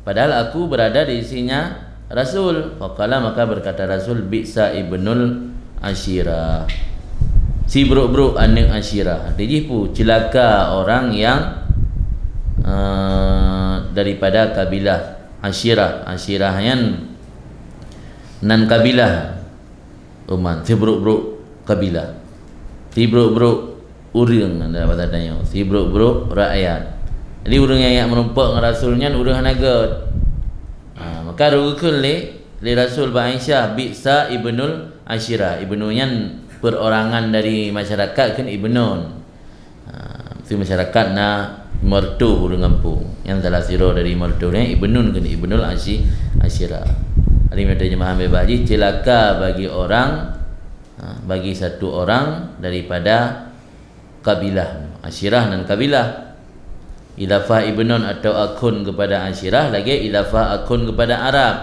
Padahal aku berada di sisinya Rasul. Faqala, maka berkata Rasul, "Bi'sa ibnul ashirah." Si brok-brok aneuk ashirah. Arti jih pu, celaka orang yang, eh, daripada kabilah ashirah. Ashirah nyan nan kabilah. Umat, si brok-brok kabilah. Si brok-brok ureuëng, dalam bahasa tanyoe. Si brok-brok rakyat. Jadi, ureuëng nyang jak meurumpok ngon Rasul nyan ureuëng hana gét. Ha, maka geukheun lé, lé Rasul bak Aisyah, "Bi'sa ibnul ashirah." Ibnu nyan perorangan dari masyarakat, kheun ibnun. Ha, si masyarakat na meureutoh ureuëng gampông. Nyang salah sidroe dari meureutoh nyan ibnun, kheun ibnul ashi-, ashirah. Jadi, meunyoe teujeumeuhan beubaih jih, celaka bagi orang, ha, bagi satu orang daripada kabilah. Ashirah nan kabilah. Idafah ibnun atau akhun kepada ashirah, lagée idafah akhun kepada Arab.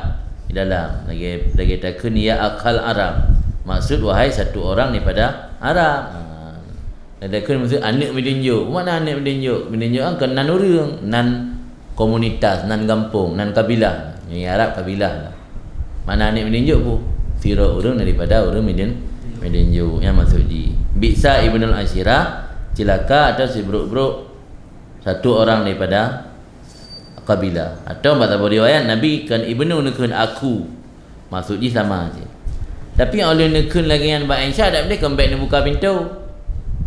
Di dalam, lagée, lagée takheun, "Ya akhal Arab." Maksud, wahai satu orang daripada Arab. Ha. Lagée takheun maksud aneuk meudinjok. Mana aneuk meudinjok? Meudinjok kan nan ureuëng, nan komunitas, nan gampông, nan kabilah. Nyang Arab kabilah lah. Mana aneuk meudinjok pu? Sidroe ureuëng daripada ureuëng meudin-, meudinjok. Nyang maksud jih. Bi'sa ibnul ashirah, celaka atau si brok-brok satu orang daripada kabilah. Atau bak saboh riwayat, Nabi kheun ibnu, neukheun aku. Maksud jih sama cit. Tapi óh lheueh neukheun lagée nyan bak Aisyah, dak meunan kon bék neubuka pintoe.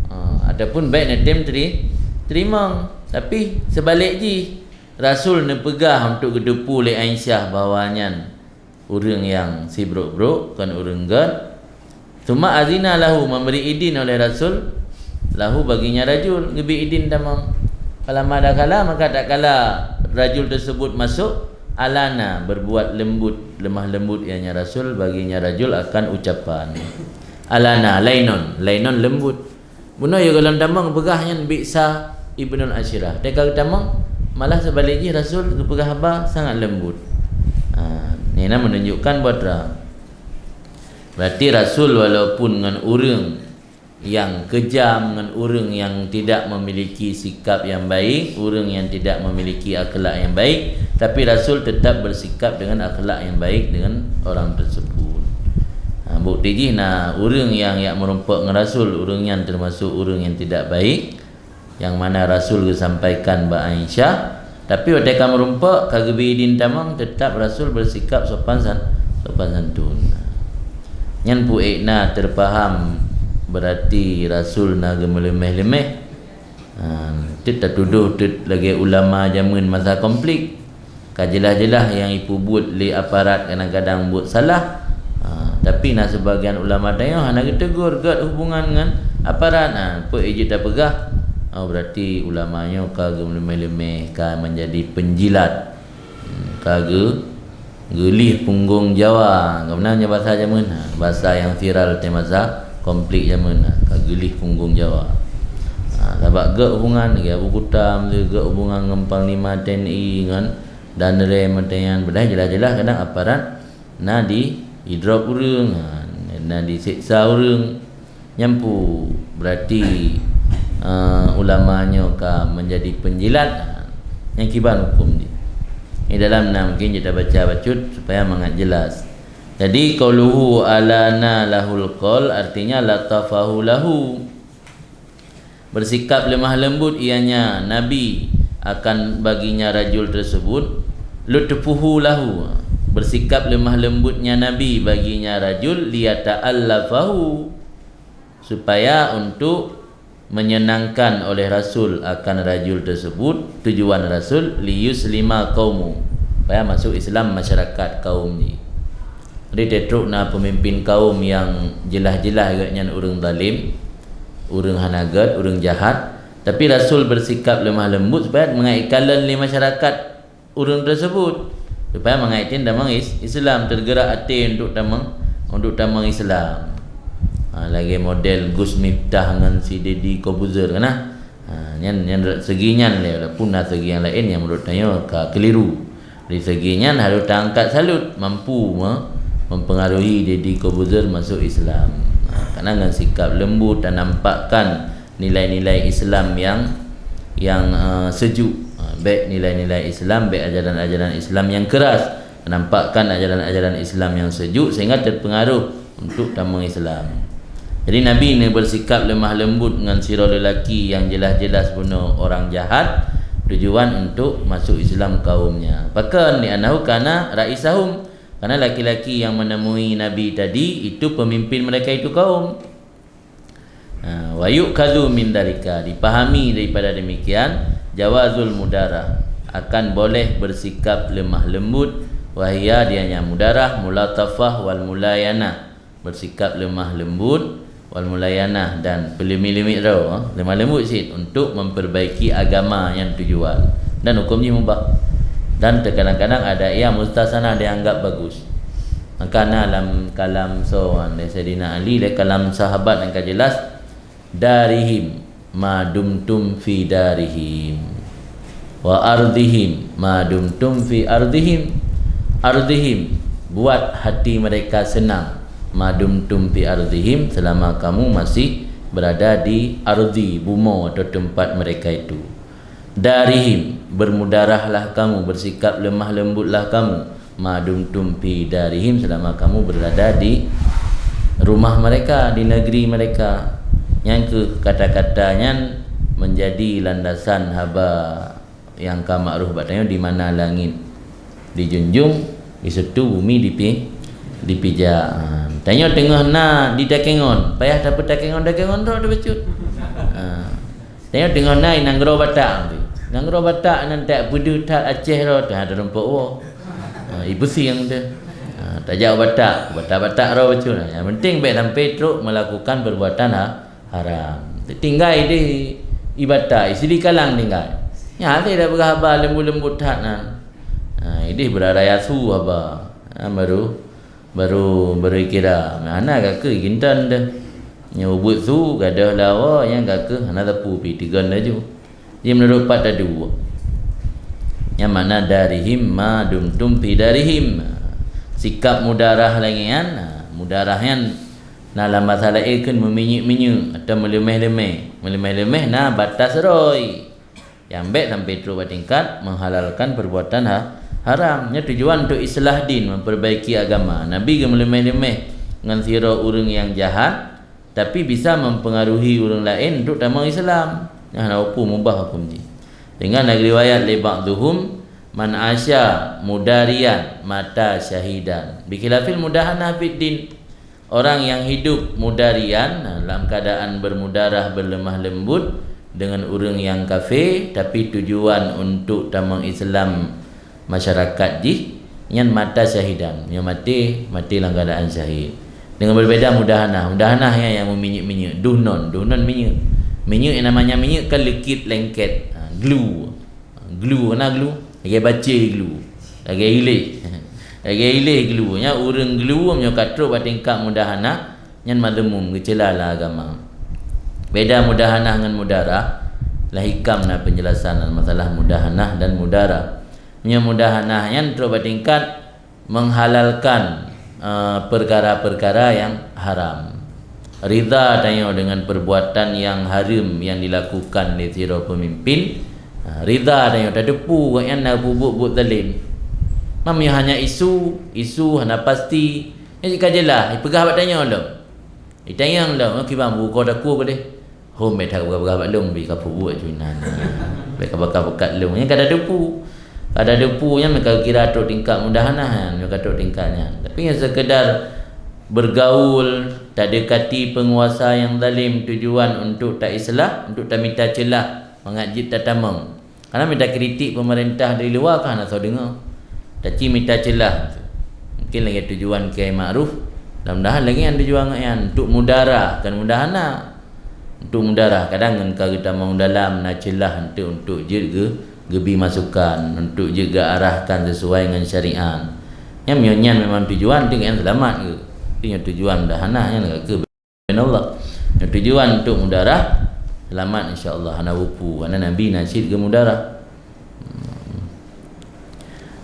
Ha, ataupun bék neutem teri-, teurimong. Tapi seubalek jih, Rasul neupeugah untuk geuteupeue lé Aisyah bahwa nyan ureuëng nyang si brok-brok, kon ureuëng gét. Tsumma adzina lahu, memberi idin oleh Rasul, lahu, baginya rajul, geubri idin tamong. Falamma dakhala, maka tatkala rajul tersebut masuk, alana, berbuat lembut, lemah lembut ianya Rasul, baginya rajul akan ucapan. Alana, lainun, lainun lembut. Bunoe ya gohlom tamong peugah nyan bi'sa ibnul ashirah. Teuka tamong, malah seubalek jih Rasul geupeugah haba sangat lembut. Ha, nyan menunjukkan bahwa Berarti Rasul walaupun ngon ureuëng nyang keujam, ngon ureuëng nyang tidak memiliki sikap yang baik, ureuëng nyang tidak memiliki akhlak yang baik, tapi Rasul tetap bersikap dengan akhlak yang baik dengan orang tersebut. Ha, bukti jih na ureuëng nyang jak meurumpok ngon Rasul, ureuëng nyan termasuk ureuëng nyang tidak baik, nyang mana Rasul geusampaikan bak Aisyah, tapi watée ka meurumpok, ka geubri idin tamong, teutap Rasul beusikap sopan san-, sopan santun. Nyan peue ék na teupaham, beurati Rasul na geumeuleumeh-leumeh. Ha, teuk tatudoh teuk lagée ulama jameun masa konflik. Ka jeulaih-jeulaih nyang jipeubuet lé aparat kadang-kadang buet salah. Ha, tapi na seubagian ulama tanyoe hana geuteugor, gét hubungan ngon aparat. Ha, peue jeuet tapeugah? Oh, beurati ulama nyoe ka geumeuleumeh-leumeh, ka meunjadi peunjilat. Hmm, ka geu-, geulih punggong Jawa. Ka meunan nyoe basa jameun. Ha, basa nyang viral watée masa konflik jameun. Ha, ka geulih punggong Jawa. Ha, sabab gét hubungan, lagée Abu Kutam tu, gét hubungan ngon panglima T N I, ngon Danrem, meuteunyan, padahai jeulaih-jeulaih kadang aparat na di, idrop ureuëng, ha, na diseksa ureuëng. Nyan peue beurati, eh, ulama nyoe ka meunjadi peunjilat. Ha. Nyang kiban huköm jih. Di dalam na mungkin kita baca bacut supaya mangat jelas. Jadi, qauluhu alana lahul qaul, artinya latafahu lahu. Bersikap lemah lembut ianya Nabi akan baginya rajul tersebut, lutfuhu lahu. Bersikap lemah lembutnya Nabi baginya rajul, liyata'allafahu, supaya untuk menyenangkan oleh Rasul akan rajul tersebut, tujuan Rasul, liyuslima qaumu, supaya masuk Islam masyarakat kaum jih. Jadi, trok na pemimpin kaum yang jelas-jelas gobnyan ureuëng zalim, ureuëng hana gét, ureuëng jahat, tapi Rasul bersikap lemah lembut supaya mangat ikalon lé masyarakat ureuëng tersebut, supaya mangat itin tamong is-, Islam, tergerak até untuk tamong, untuk tamong Islam. Ha, lagée model Gus Miftah ngon si Deddy Corbuzier kan, nah. Ha, nyan, nyan segi nyan lé, walaupun na segi nyang laén nyang menurut tanyoe ka keliru. Di segi nyan harus taangkat salut, mampu me-, mempengaruhi Deddy Corbuzier masuk Islam. Ha, karena ngon sikap lembut dan nampakkan nilai-nilai Islam yang, yang, eh, sejuk. Ha, baik nilai-nilai Islam, baik ajaran-ajaran Islam yang keras, menampakkan ajaran-ajaran Islam yang sejuk sehingga terpengaruh untuk tamong Islam. Jadi, Nabi ni bersikap lemah lembut ngon sidroe lelaki yang jelas-jelas bunoe orang jahat, tujuan untuk masuk Islam kaumnya. Pakon? Li'annahu kana ra'isahum. Karena laki-laki yang menemui Nabi tadi itu pemimpin mereka itu kaum. Ha, wa yu'khadzu min dzalika, dipahami daripada demikian, jawazul mudarah, akan boleh bersikap lemah lembut, wa hiya, dianya mudarah, mulatafah wal mulayanah, bersikap lemah lembut, wal mulayanah, dan peuleumit-leumit droe, lemah lembut cit untuk memperbaiki agama nyang tujuan. Dan huköm jih mubah. Dan terkadang-kadang ada yang mustahsanah dianggap bagus. Maka na lam kalam soe, lé Saidina Ali, lé kalam sahabat nyang ka jelas, "Darihim ma dumtum fi darihim, wa ardihim ma dumtum fi ardihim." Ardihim, buat hati mereka senang, ma dumtum fi ardihim, selama kamu masih berada di ardi, bumoe atau tempat mereka itu. Darihim, bermudarahlah kamu, bersikap lemah lembutlah kamu, ma dumtum fi darihim, selama kamu berada di rumah mereka, di negeri mereka. Nyang keuh kata-kata nyan menjadi landasan haba nyang ka ma'ruf bak tanyoe, di mana langit dijunjung, di situ bumi dipi-, dipijak. Ha, tanyoe teungoh na di Takengon, payah tapeuet Takengon, Takengon droe teuh bacut. Ha. Tanyoe teungoh na i nanggroe Batak tu. Nanggroe Batak nan tak peudeuh that Aceh droe teuh, ha, teurumpok woe. Ha, i Busieng teuh. Ha, tajak u Batak, Batak-Batak droe bacut. Nyang penting bék sampai trok melakukan perbuatan ha-, haram. Tinggai deh i Batak, i Silikalang tinggai. Nyan hase tapeugah haba leumbot-leumbot that nan. Ha, ideh beuraya su haba. Ha, baru, baru, baru kira. Hana ka keuh gintan deh. Nyoe ubeut su, gadôh lawa, nyang ka keuh hana sapeue pi teugon laju. Jadi meunurot pat taduek. Nyang makna darihim ma dumtum fi darihim. Sikap mudarah lagée nyan, ha, mudarah nyan na lam basa laén kheun meuminyeuk-minyeuk atau meuleumeh-leumeh. Meuleumeh-leumeh na batas roi. Nyang bék sampai trok bak tingkat menghalalkan perbuatan ha-, haram. Nyoe tujuan untuk islah din, memperbaiki agama. Nabi geumeuleumeh-leumeh ngon sidroe ureuëng nyang jahat, tapi bisa mempengaruhi ureuëng laén untuk tamong Islam. Nyan hana upu mubah hukum jih. Dengan riwayat lé ba'dhuhum, "Man asya mudariyan mata syahidan." Bikhilafil mudahanah fid din. Orang yang hidup mudariyan, lam keadaan bermudarah, berlemah lembut dengan ureuëng nyang kafé, tapi tujuan untuk tamong Islam masyarakat jih, nyan mata syahidan. Nyoe maté, maté lam keadaan syahid. Dengan berbeda mudahanah. Mudahanah nyan nyang meuminyeuk-minyeuk. Duhnon, duhnon minyeuk. Minyeuk yang namanya minyeuk kan likit lengket. Ha, glue. Glue, na glue. Lagée bacé glue. Lagée iléh. Lagée iléh glue. Nyan ureuëng glue meunyoe ka trok bak tingkat mudahanah, nyan madhmum, geuceula lam agama. Beda mudahanah ngon mudarah, lah hikam na penjelasan masalah mudahanah dan mudarah. Meunyoe mudahanah nyan trok bak tingkat menghalalkan, eh, perkara-perkara yang haram. Ridha tanyoe dengan perbuatan yang haram yang dilakukan lé sidroe pemimpin, Ha, ridha tanyoe, tateupeue gobnyan na peubuet buet zalim. Meunyoe hanya isu, isu hana pasti, nyan cit ka jeulaih, ipeugah bak tanyoe lom. Itanyong lom, "Kiban buko takue keudeh?" "Hom, bèk that peugah-peugah bak lôn, bèk kapeubuet cit nyan. Bèk kabaka-baka lôn." Nyan ka tateupeue. Ka tateupeue nyan, meuka kira trok tingkat mudahanah nyan, meuka trok tingkat nyan. Tapi nyang sekedar bergaul, tadekati penguasa yang zalim tujuan untuk taislah, untuk tamita ceulah mangat jeuet tatamong. Karena mita kritik pemerintah dari luwa ka hana soe deungoe. Taci mita ceulah. Mungkin lagèe tujuan Kiai Ma'ruf. Mudah-mudahan lagèe nyan tujuan nyan, untuk mudarah, kon mudahanah. Untuk mudarah, kadang ngon ka geutamong dalam na ceulah untuk, untuk jeuet geu-, geubi masukan, untuk jeuet geuarahkan sesuai ngon syariat. Nyan meunyoe nyan memang tujuan, tinggai nyan seulamat geuh. Tapi nyoe tujuan mudahanah, nyan ka keuh. Insya Allah. Tujuan untuk mudarah, selamat insya Allah. Hana wupu, karena Nabi na cit geumudarah.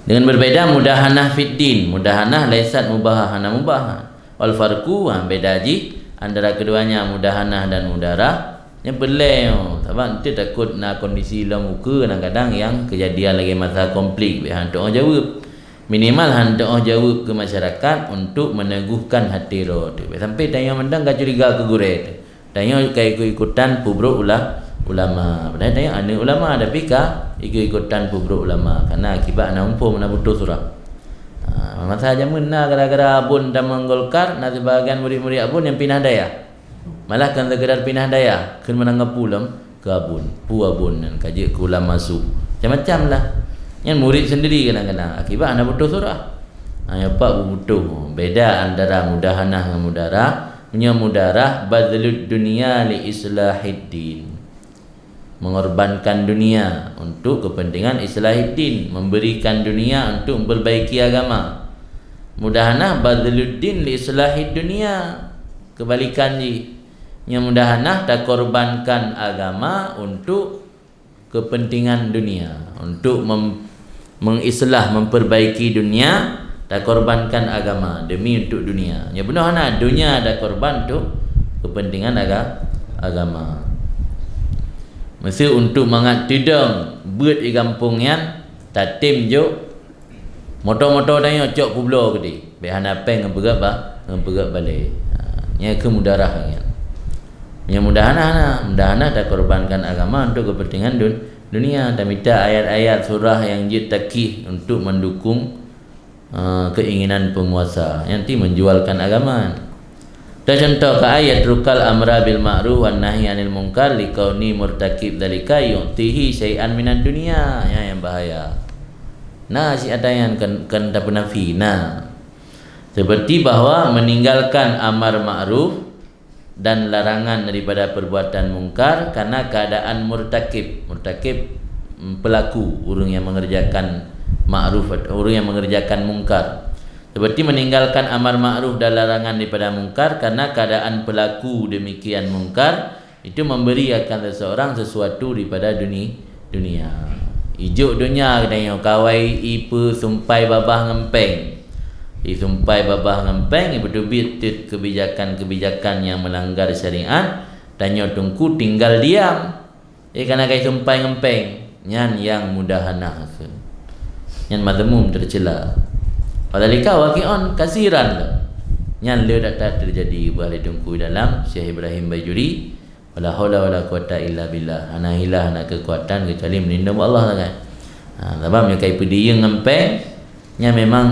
Dengan berbeda mudahanah fid din, mudahanah laisat mubahah, hana mubahah. Wal farqu, ha, beda jih antara keduanya, mudahanah dan mudarah. Nyang peureulèe, oh, sabab enteuk takot na kondisi lom ukeue, kadang-kadang nyang keujadian lagèe masa konflik, bèk han teu'oh jaweueb. Minimal han teu'oh jaweueb keu masyarakat untuk meneguhkan hati droe teuh. Bèk sampai tanyoe mantong ka curiga keu gurèe teuh. Tanyoe ka ikut-ikutan peubrok ula-, ulama. Padahai tanyoe aneuk ulama, tapi ka ikut-ikutan peubrok ulama. Karena akibat hana muphom, hana putôh surah. Ha, masa jameun na gara-gara Abon tamong Golkar, na sibagian murid-murid Abon nyang pinah dayah. Malah kon sekedar pinah dayah, kheun meunan ngon peue lom, keu Abon. Peue Abon nyan ka jeuet keu ulama su. Macam-macam lah. Nyan murid sendiri kadang-kadang. Akibat hana putôh surah. Ha, nyoe pat beuputôh. Beda antara mudahanah ngon mudarah. Meunyoe mudarah, badlud dunya li islahid din. Mengorbankan dunia untuk kepentingan islahid din, memberikan dunia untuk memperbaiki agama. Mudahanah badlud din li islahid dunia. Kebalikan jih. Nyang mudahanah takorbankan agama untuk kepentingan dunia, untuk mem-, mengislah, memperbaiki dunia, takorbankan agama demi untuk dunia. Nyoe bunoe hana, dunia takorban untuk kepentingan aga-, agama. Meuseu untuk mangat teudong beuet di gampông nyan, tatem jok moto-moto tanyoe cok peubloe keudeh. Bèk hana péng ngon peugöt ba-, ngon peugöt balè. Ha, nyan keuh mudarah nyan. Nyang mudahanah na, mudahanah takorbankan agama untuk kepentingan dun-, dunia. Tamita ayat-ayat surah nyang jeuet takih untuk mendukung, eh, keinginan penguasa. Nyan ti menjualkan agama. Teucontoh keu ayat, "Trukal amra bil ma'ruf wan nahi anil munkar likauni murtakib dzalika yu'tihi syai'an minad dunya." Nyan nyang bahaya. Na siat nyan kon, kon tapeunafi, na. Seperti bahwa meninggalkan amar ma'ruf dan larangan daripada perbuatan mungkar karena keadaan murtakib. Murtakib, mm, pelaku, ureuëng yang mengerjakan ma'ruf, ureuëng yang mengerjakan mungkar. Seperti meninggalkan amar ma'ruf dan larangan daripada mungkar karena keadaan pelaku demikian mungkar, itu memberi akan seseorang sesuatu daripada duni-, dunia. Ijok dunia geutanyoe kawai ipeusumpai babah ngon péng. Isumpai babah ngon péng, ipeuteubiet teuk kebijakan-kebijakan nyang melanggar syariat, tanyoe teungku tinggal diam. Eh, kana ka isumpai ngon péng, nyan nyang mudahanah kheun. Nyan mazmum, tercela. Fadzalika waqi'un katsiran. Nyan le that-that terjadi bak ahli teungku dalam Syekh Ibrahim Bajuri. Wala haula wala quwata illa billah. Hana hila, hana keukuatan keucuali meulindong bak Allah sagai. Ha, sabab meunyoe ka ipeudiyeueng ngon péng, nyan memang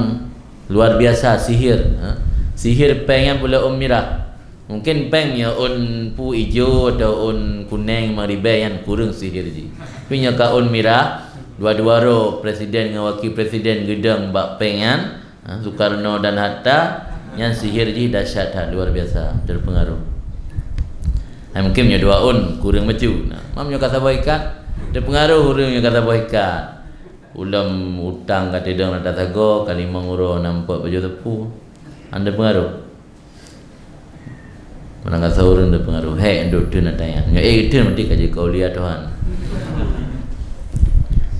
luar biasa sihir, ha. Sihir péng nyan pula ôn mirah. Mungkin péng nyoe ôn peue ijo atau ôn kuneng meuribèe nyan kureueng sihir jih. Tapi nyoe ka ôn mirah, dua-dua droe presiden ngon wakil presiden geudong bak péng nyan, ha, Soekarno dan Hatta, nyan sihir jih dahsyat that, luar biasa, terpengaruh. Ha, mungkin nyoe dua ôn kureueng bacut. Nah, mam nyoe ka saboh ikat, terpengaruh ureueng nyoe ka saboh ikat. Ulôn utang ka teudong rata sagoe, ka limong uroe na eumpat pajoh teupeu. Hana pengaruh. Meunan ka saureueng teupengaruh. Hék, duek teun ata nyan. Nyoe, eh, teun meuti ka jeuet keu aulia Tuhan.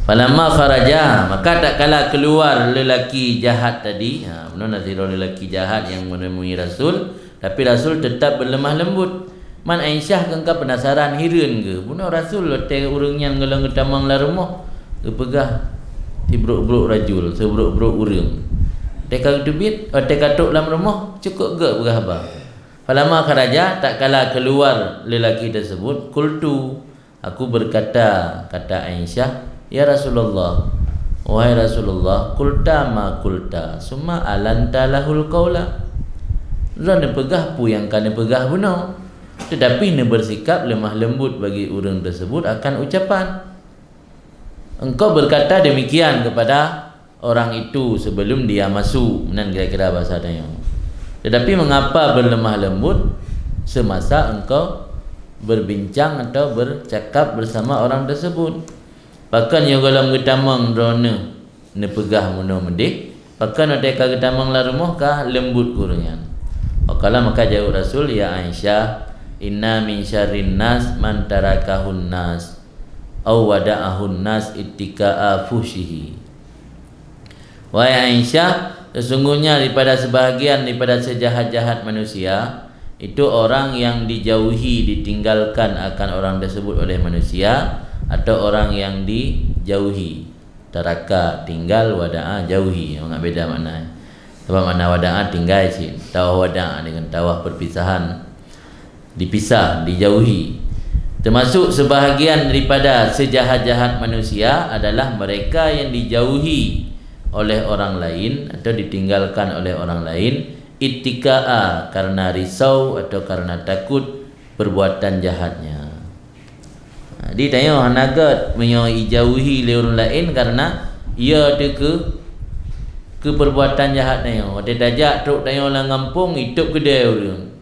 Falamma kharaja, maka tatkala keluar lelaki jahat tadi. Ha, bunoe na sidroe lelaki jahat nyang menemui Rasul, tapi Rasul tetap berlemah lembut. Man Aisyah keu ka peunasaran, hireuen geuh. Bunoe Rasul watée ureuëng nyan gohlom geutamong lam rumoh, geupeugah sibrok-brok rajul, sibrok-brok ureuëng. Watée ka geuteubiet, watée ka trok lam rumoh, cukôp gét peugah haba. Falamma kharaja, tatkala keuluar lelaki tersebut, qultu, aku berkata, kata Aisyah, "Ya Rasulullah, wahai Rasulullah, qulta ma qulta, summa alanta lahul qaula." Droeneuh neupeugah peue nyang ka neupeugah bunoe, tetapi neubersikap lemah lembut bagi ureuëng tersebut akan ucapan. Engkau berkata demikian kepada orang itu sebelum dia masuk, nan kira-kira bahasa tanyoe. Tetapi mengapa berlemah lembut semasa engkau berbincang atau bercakap bersama orang tersebut? Pakon nyoe gohlom geutamong droeneuh neupeugah bunoe meudeh, pakon watée ka geutamong lam rumoh ka lembut keu ureuëng nyan? Waqala, maka jaweueb Rasul, "Ya Aisyah, inna min syarrin nas man tarakahun nas, au wada'ahun nas ittiqa'a fuhsyihi." Wahai Aisyah, sesungguhnya daripada sebahagian daripada sejahat-jahat manusia, itu orang yang dijauhi, ditinggalkan akan orang tersebut oleh manusia, atau orang yang dijauhi. Taraka, tinggal, wada'a, jauhi. Memang beda makna. Sebab makna wada'a tinggai cit. Tawah wada' dengan tawah perpisahan. Dipisah, dijauhi. Termasuk sebahagian daripada sejahat-jahat manusia adalah mereka yang dijauhi oleh orang lain atau ditinggalkan oleh orang lain, ittiqa'a, karena risau atau karena takut perbuatan jahatnya. Jadi tanyoe hana gét meunyoe ijauhi lé ureuëng laén karena ia teuh keu, keu perbuatan jahat tanyoe. Watée tajak trok tanyoe lam gampông, itôb keudée ureuëng.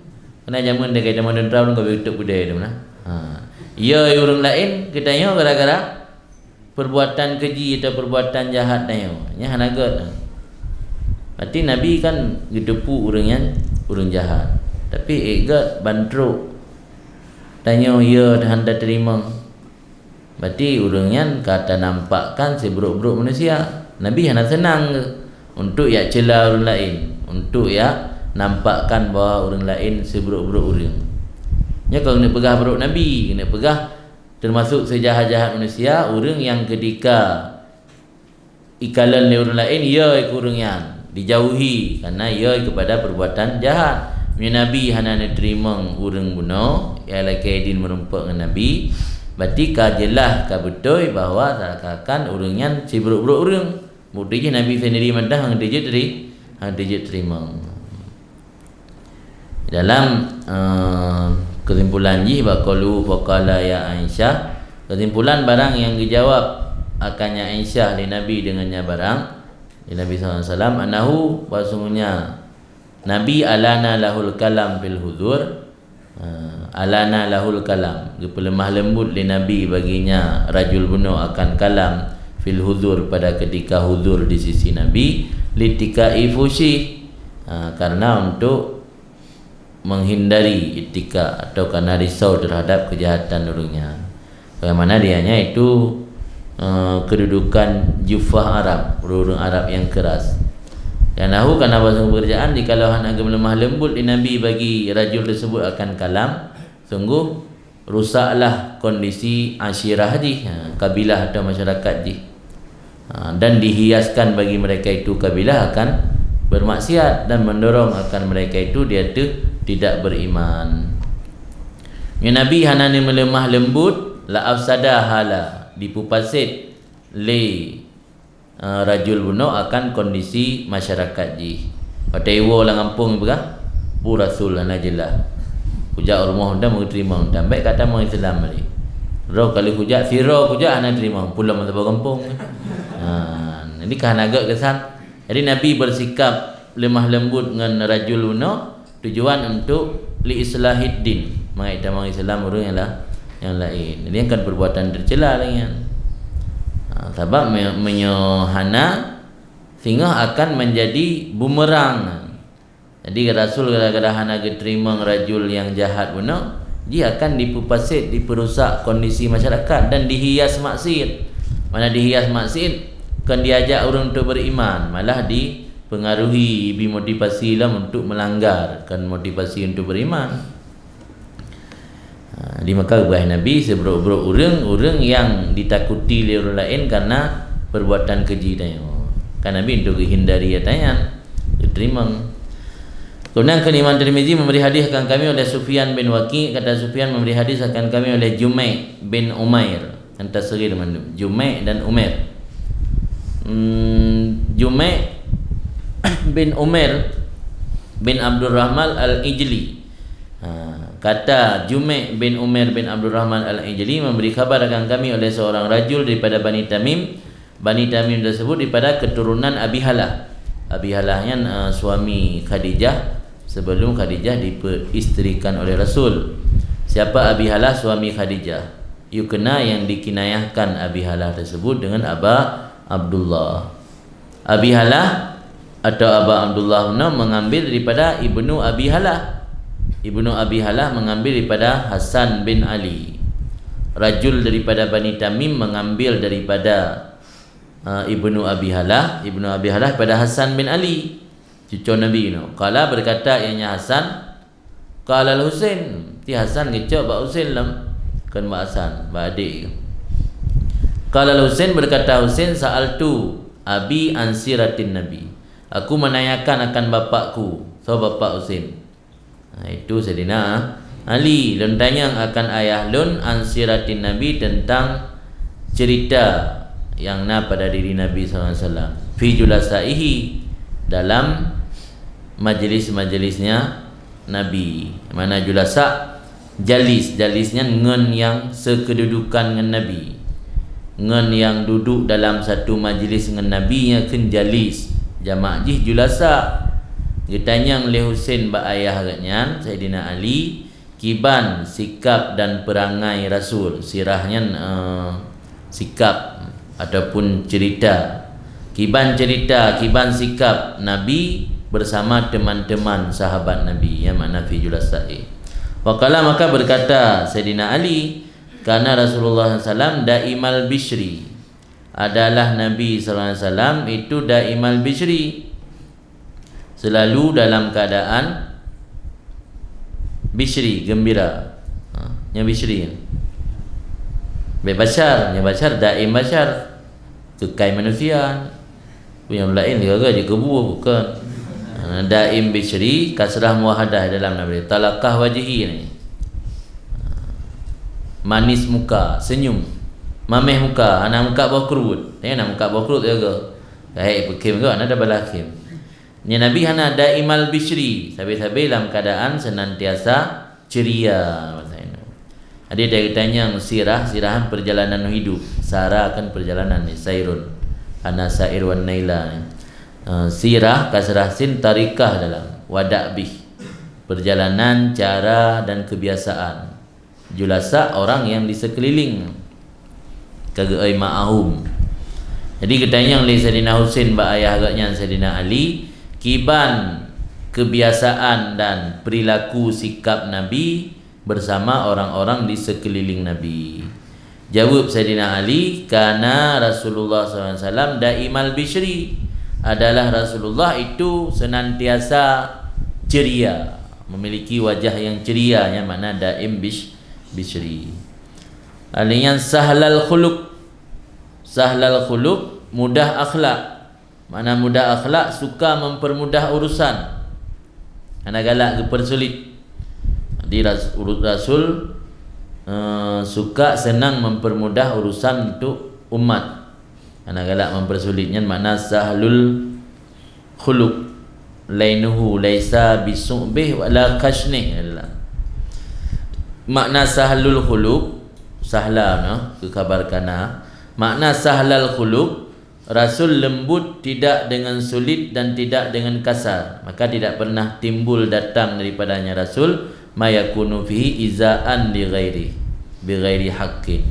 Keunan jameun deukai teuma neutron ka itôb keudée teuma. Ha. Ia ureuëng laén keu tanyoe gara-gara perbuatan keuji atau perbuatan jahat tanyoe. Nyan hana gét. Berarti Nabi kan geuteupeue ureuëng nyan ureuëng jahat. Tapi ék gét ban trok tanyoe ia hana teurimong. Berarti ureuëng nyan ka tanampakkan sibrok-brok manusia. Nabi hana seunang geuh untuk jak ceula ureuëng laén, untuk jak nampakkan bahwa ureuëng laén sibrok-brok ureuëng. Nyoe ka geuneuk peugah brok Nabi, geuneuk peugah termasuk sejahat-jahat manusia, ureuëng nyang keudika ikalon lé ureuëng laén, ia keu ureuëng nyan dijauhi, karena ia kepada perbuatan jahat. Meunyoe Nabi hana neuteurimong ureuëng bunoe, ia lakée idin meurumpok ngon Nabi, berarti ka jeulaih, ka beutôi bahwa seakan-akan ureuëng nyan sibrok-brok ureuëng. Bukti jih Nabi sendiri mantong hana teujeuet teri-, hana teujeuet teurimong. Dalam, eh, kesimpulan jih, bak qaulu faqala ya Aisyah, kesimpulan barang yang dijawab akan nya Aisyah lé Nabi dengan nya barang, lé Nabi sallallahu alaihi wasallam, annahu, bahwa sungguhnya Nabi alana lahul kalam fil huzur, eh, alana lahul kalam, geupeulemah lembut lé Nabi bagi nya rajul bunoe akan kalam fil huzur, pada ketika huzur di sisi Nabi, litikai fusyih, ha, karena untuk menghindari itika atau karena risau terhadap kejahatan ureuëng nyan. Bagaimana dianya itu, eh, kedudukan jufah Arab, ureuëng Arab yang keras. Dan nahu karena bahasa pekerjaan, jikalau hana geumeulemah lembut di Nabi bagi rajul tersebut akan kalam, sungguh rusaklah kondisi asyirah jih, ha, kabilah atau masyarakat jih. Ha, dan dihiaskan bagi mereka itu kabilah akan bermaksiat dan mendorong akan mereka itu di ateueh tidak beriman. Nyoe Nabi hana neumeulemah lembut, la afsada hala, dipeupaset lé, eh, rajul bunoe akan kondisi masyarakat jih. Watée iwoe lam gampông ipeugah, "Peue Rasul hana jeulaih. Kujak u rumoh mantong meuteurimong, tambah ka tamong Islam tadi. Droe kali kujak, sidroe kujak hana teurimong, pulang meusaboh gampông." Ha, jadi ka hana gét keusan. Jadi Nabi bersikap lemah lembut ngon rajul bunoe tujuan untuk li islahid din, mangat tamong Islam ureuëng nyang la-, nyang laén. Jadi nyan kan perbuatan tercela lagée nyan. Ha, sabab me-, meunyoe hana, singoh akan menjadi bumerang. Jadi Rasul gara-gara hana geuteurimong rajul nyang jahat bunoe, jih akan dipeupaset, dipeurusak kondisi masyarakat dan dihias maksiat. Mana dihias maksiat, kon diajak ureuëng untuk beriman, malah dipengaruhi, dibri motivasi lom untuk melanggar, kon motivasi untuk beriman. Ha, di Makkah geupeugah Nabi, sibrok-brok ureuëng, ureuëng nyang ditakuti lé ureuëng laén karena perbuatan keji tanyoe. Kan Nabi untuk geuhindari ata nyan, geuteurimong. Kemudian kheun Imam Tirmizi, memberi hadis akan kami oleh Sufyan bin Waqi', kata Sufyan, memberi hadis akan kami oleh Jumai' bin Umair. Nyang tasghir mandum, Jumai' dan Umair. Hmm, Jumai' bin Umair bin Abdurrahman Al-Ijli. Ha, kata Jumai' bin Umair bin Abdurrahman Al-Ijli memberi khabar akan kami oleh seorang rajul daripada Bani Tamim. Bani Tamim tersebut daripada keturunan Abi Halah. Abi Halah nyan, eh, suami Khadijah sebelum Khadijah diperisterikan oleh Rasul. Siapa Abi Halah suami Khadijah? Yukna, yang dikinayahkan Abi Halah tersebut dengan Aba Abdullah. Abi Halah atau Aba Abdullah na mengambil daripada Ibnu Abi Halah. Ibnu Abi Halah mengambil daripada Hasan bin Ali. Rajul daripada Bani Tamim mengambil daripada, uh, Ibnu Abi Halah, Ibnu Abi Halah pada Hasan bin Ali, cucu Nabi nyoe. Qala, berkata ianya Hasan, qala Al-Husain, ti Hasan geucok bak Husain lom, kon bak Hasan, bak adik. Qala Al-Husain, berkata Husain, sa'altu abi an siratin Nabi. Aku menanyakan akan bapakku, so bapak Husain. Ha, itu Saidina Ali. Lôn tanyong akan ayah lôn an siratin Nabi, tentang cerita yang na pada diri Nabi sallallahu alaihi wasallam. Fi julasaihi, dalam majlis-majlisnya Nabi. Mana julasa, jalis, jalis nyan ngon nyang sekedudukan ngon Nabi. Ngon nyang duduk dalam satu majlis ngon Nabi nyan kheun jalis. Jamak jih julasa. Geutanyong lé Husain bak ayah geuhnyan, Saidina Ali, kiban sikap dan perangai Rasul. Sirah nyan, eh, sikap ataupun cerita. Kiban cerita, kiban sikap Nabi bersama teman-teman sahabat Nabi, yang makna fi julasai. Wa qala, maka berkata Saidina Ali, karena Rasulullah sallallahu alaihi wasallam daimal bisyri. Adalah Nabi sallallahu alaihi wasallam itu daimal bisyri, selalu dalam keadaan bisyri, gembira. Ha, nyang bisyri. Bèk basyar, nyang basyar daim basyar. Keukai manusia. Nyang laén gara-gara jikeubu bukan. Ha, daim bisyri, kasrah muwahadah dalam Nabi. Talaqah wajhi ni. Manis muka, senyum. Mamèh muka, hana muka boh keureubeut. Hana muka boh keureubeut jaga. Hai, peukhém ke, hana ada balakhém. Nya Nabi hana daimal bisyri, sabe-sabe dalam keadaan senantiasa ceria, bahasa Indonesia. Jadi dari tanyong sirah, sirahan perjalanan hidup. Sara kan perjalanan ni, sairun. Hana sair wan naila ni. Eh, sirah, kasrah sin, tarikah dalam. Wadak bih. Perjalanan, cara, dan kebiasaan. Julasa, orang yang di sekeliling. Ka geuoi ma'ahum. Jadi geutanyong lé Saidina Husain bak ayah geuhnyan Saidina Ali, kiban kebiasaan dan perilaku sikap Nabi bersama orang-orang di sekeliling Nabi. Jaweueb Saidina Ali, kana Rasulullah sallallahu alaihi wasallam daimal bisyri, adalah Rasulullah itu senantiasa ceria, memiliki wajah yang ceria, yang makna daim bis-, bisyri. Lalu nyan sahlal khuluq. Sahlal khuluq, mudah akhlak. Makna mudah akhlak, suka mempermudah urusan. Hana galak geupeursulit. Jadi ras-, urut Rasul, eh, suka senang mempermudah urusan untuk umat. Hana galak mempersulit. Nyan makna sahlul khuluq, lainuhu laisa bisu'bih wala kashnih. Makna sahlul khuluq, sahla na, keu khabar kana. Makna sahlal khuluq, Rasul lembut tidak dengan sulit dan tidak dengan kasar. Maka tidak pernah timbul datang daripadanya Rasul ma yakunu fihi izaan li ghairi, bi ghairi haqqin.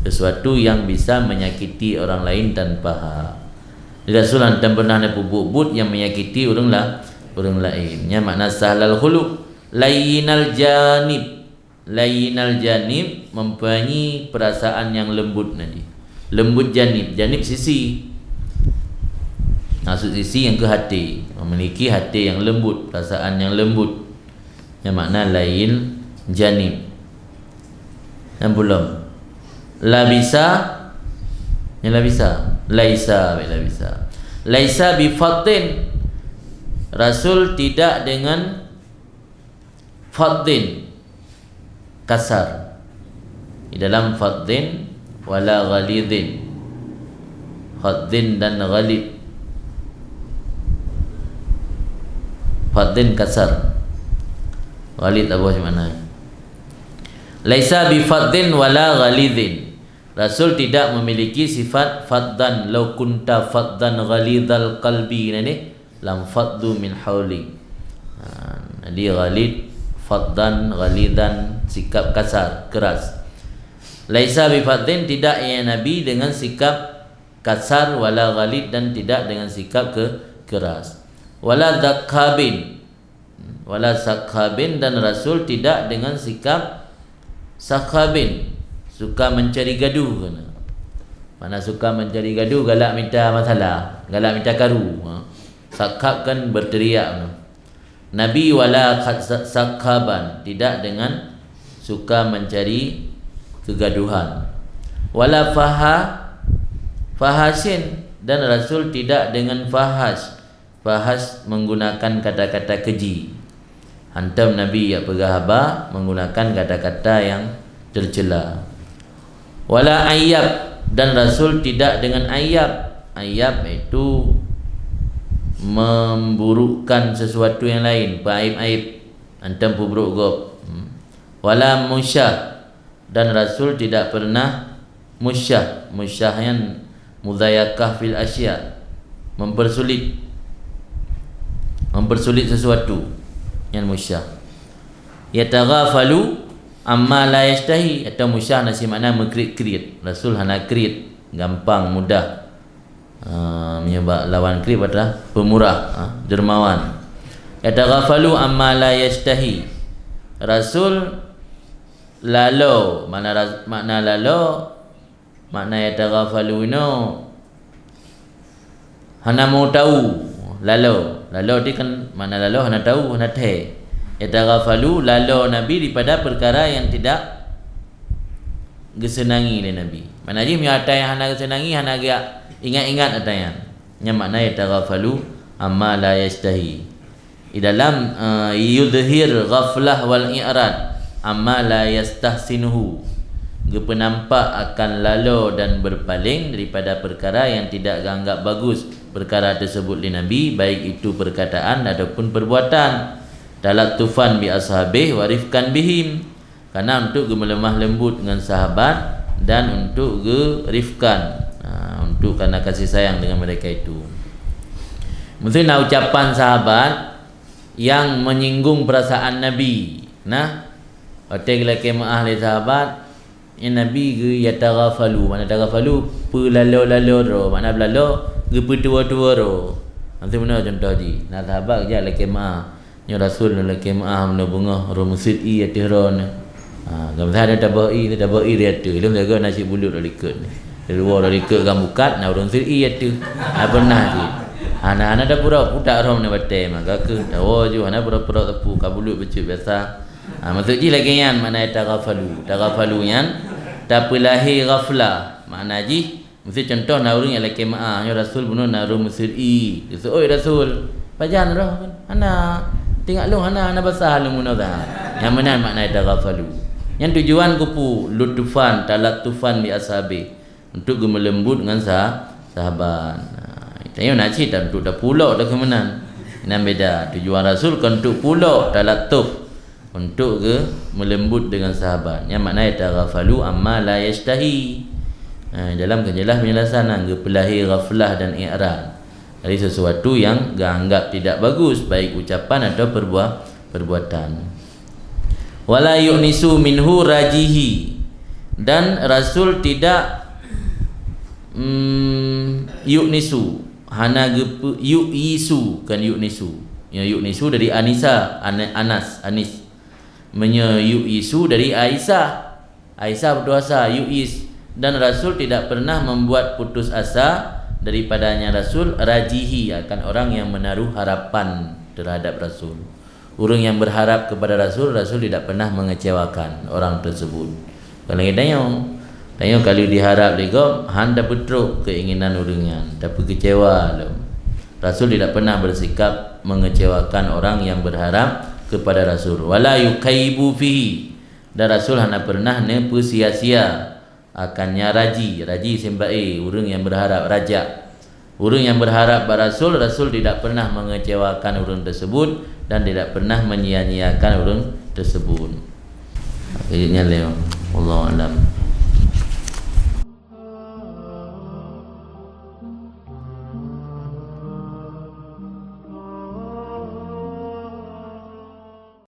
Sesuatu yang bisa menyakiti orang lain tanpa hak. Rasul hana pernah neupeubuet buet nyang menyakiti ureuëng la-, ureuëng laén. Nyan makna sahlal khuluq, layyinal janib. Layyinal janib mempunyai perasaan yang lembut nanti. Lembut janib, janib sisi. Maksud sisi nyang keu hati, memiliki hati yang lembut, perasaan yang lembut. Nyan makna layyin janib. Nyang bulom. Labisa, nyang labisa. Laisa, baik, labisa. Laisa bi fadhin. Rasul tidak dengan fadhin, kasar. Di dalam fadhin wala ghalidhin. Fadhin dan ghalid. Fadhin kasar. Ghalid apa makna? Laisa bi fadhin wala ghalidhin. Rasul tidak memiliki sifat fadhan. Lau kunta fadhan ghalidhal qalbi, nah ni, lam faddu min haulik. Ha, jadi ghalid, fadhan, ghalidan, sikap kasar, keras. Laisa bi fadhin, tidak ia Nabi dengan sikap kasar, wala ghalid, dan tidak dengan sikap ke, keras. Wala zakhabin, wala sakhabin, dan Rasul tidak dengan sikap sakhabin, suka mencari gaduh. Mana suka mencari gaduh, galak minta masalah, galak minta karu. Ha. Sakhab kan berteriak. Nabi wala khat-, sakhaban, tidak dengan suka mencari kegaduhan. Wala faha-, fahasin, dan Rasul tidak dengan fahas. Fahas menggunakan kata-kata keji. Hantom Nabi jak peugah haba menggunakan kata-kata yang tercela. Wala ayyab, dan Rasul tidak dengan ayyab. Ayyab itu memburukkan sesuatu yang lain, peuaib-aib, hantom peubrok gob. Hmm. Wala musyah, dan Rasul tidak pernah musyah. Musyah nyan mudayakah fil asya, mempersulit, mempersulit sesuatu. Nyan musyah. Yataghafalu amma la yashtahi, atau musyah na simakna meukriet-kriet. Rasul hana kriet, gampang, mudah. Ah, meunyoe bak lawan kriet adalah pemurah, ah, dermawan. Yataghafalu amma la yashtahi. Rasul lalo, makna ras-, makna lalo, makna yataghafalu inoe hana mau tahu, lalo. Lalo tadi kan makna lalo hana tahu, hana thèe. Yataghafalu, lalo Nabi daripada perkara yang tidak geuseunangi lé Nabi. Makna jih meunyoe atra nyang hana geuseunangi, hana geuingat-ingat atra nyan. Nyan makna yataghafalu amma la yashtahi. Di dalam, eh, yudhhir ghaflah wal i'rad amma la yastahsinuhu, geupeunampak akan lalo dan berpaling daripada perkara yang tidak geuanggap bagus perkara tersebut lé Nabi, baik itu perkataan ataupun perbuatan. Talattufan bi ashabih wa rifqan bihim. Karena untuk geumeuleumah lembut ngon sahabat dan untuk geurifkan, ha, untuk karena kasih sayang dengan mereka itu. Mungkin na ucapan sahabat yang menyinggung perasaan Nabi. Nah, watèe geulakèe meu'ah lé sahabat, nyan Nabi geuyataghafalu. Makna taghafalu, peulalo-lalo droe. Makna peulalo, geupeutuwo-tuwo droe. Mungkin meunoe contoh jih. Na sahabat geujak lakèe meu'ah. Nyoe Rasul neulakèe meu'ah meunoe beungoh, ureueng meuseut ié ateueh droeneuh. Ha, geumisai ada taboh ié, taboh ié di ateueh. Lom jaga na cit buleut di likot. Di luwa di likot gam bukat, na ureueng seut ié ateueh. Na pernah cit. Hana, hana tapura, putak droeneuh batèe mah. Ka keuh tawoe ju, hana pura-pura teupeu, ka buleut bacut biasa. Ha, maksud jih lagèe nyan makna taghafalu. Taghafalu nyan tapeulahé ghaflah. Makna jih, Miseu contoh na ureueng nyang lakèe meu'ah, nyoe Rasul bunoe na ureueng meuseut ié. Geuseuôt, "Oi Rasul, pajan roh?" "Hana, teuingat lôn hana, hana basah lôn bunoe." Nyan meunan makna taghafalu. Nyan tujuan keupeue? Lutufan, talattufan bi ashabi. Untuk geumeuleumbot ngon sa-, sahabat. Nah, tanyoe na cit untuk tapulok takheun meunan. Nyan beda. Tujuan Rasul kon untuk pulok, talattuf. Untuk geumeuleumbot deungon sahabat. Nyan makna taghafalu amma la yashtahi. Ha, dalam keujeulaih penjelasan nyan geupeulahé ghaflah dan i'rad dari sesuatu yang geuanggap tidak bagus, baik ucapan atau perbuah-, perbuatan. Wala yu'nisu minhu rajihi. Dan Rasul tidak, mm, yu'nisu, hana geupeu-, yu'isu, bukan yu'nisu. Ya, yu'nisu dari anisa, ana-, anas, anis. Meunyoe yu'isu dari Aisyah. Aisyah putus asa, yu'is. Dan Rasul tidak pernah membuat putus asa daripadanya Rasul, rajihi, akan orang yang menaruh harapan terhadap Rasul. Ureueng yang berharap kepada Rasul, Rasul tidak pernah mengecewakan orang tersebut. Kalau lagèe tanyoe, tanyoe kalau diharap lé gob, han tapeutrok keinginan ureueng nyan, tapeukeucewa lom. Rasul tidak pernah bersikap mengecewakan orang yang berharap kepada Rasul. Wala yukaibu fihi. Dan Rasul hana pernah neupeusia-sia akannya raji. Raji simbae, ureueng nyang berharap, raja. Ureueng nyang berharap bak Rasul, Rasul tidak pernah mengecewakan ureueng tersebut dan tidak pernah menyia-nyiakan ureueng tersebut. Ayat nyan lé, wallahu a'lam.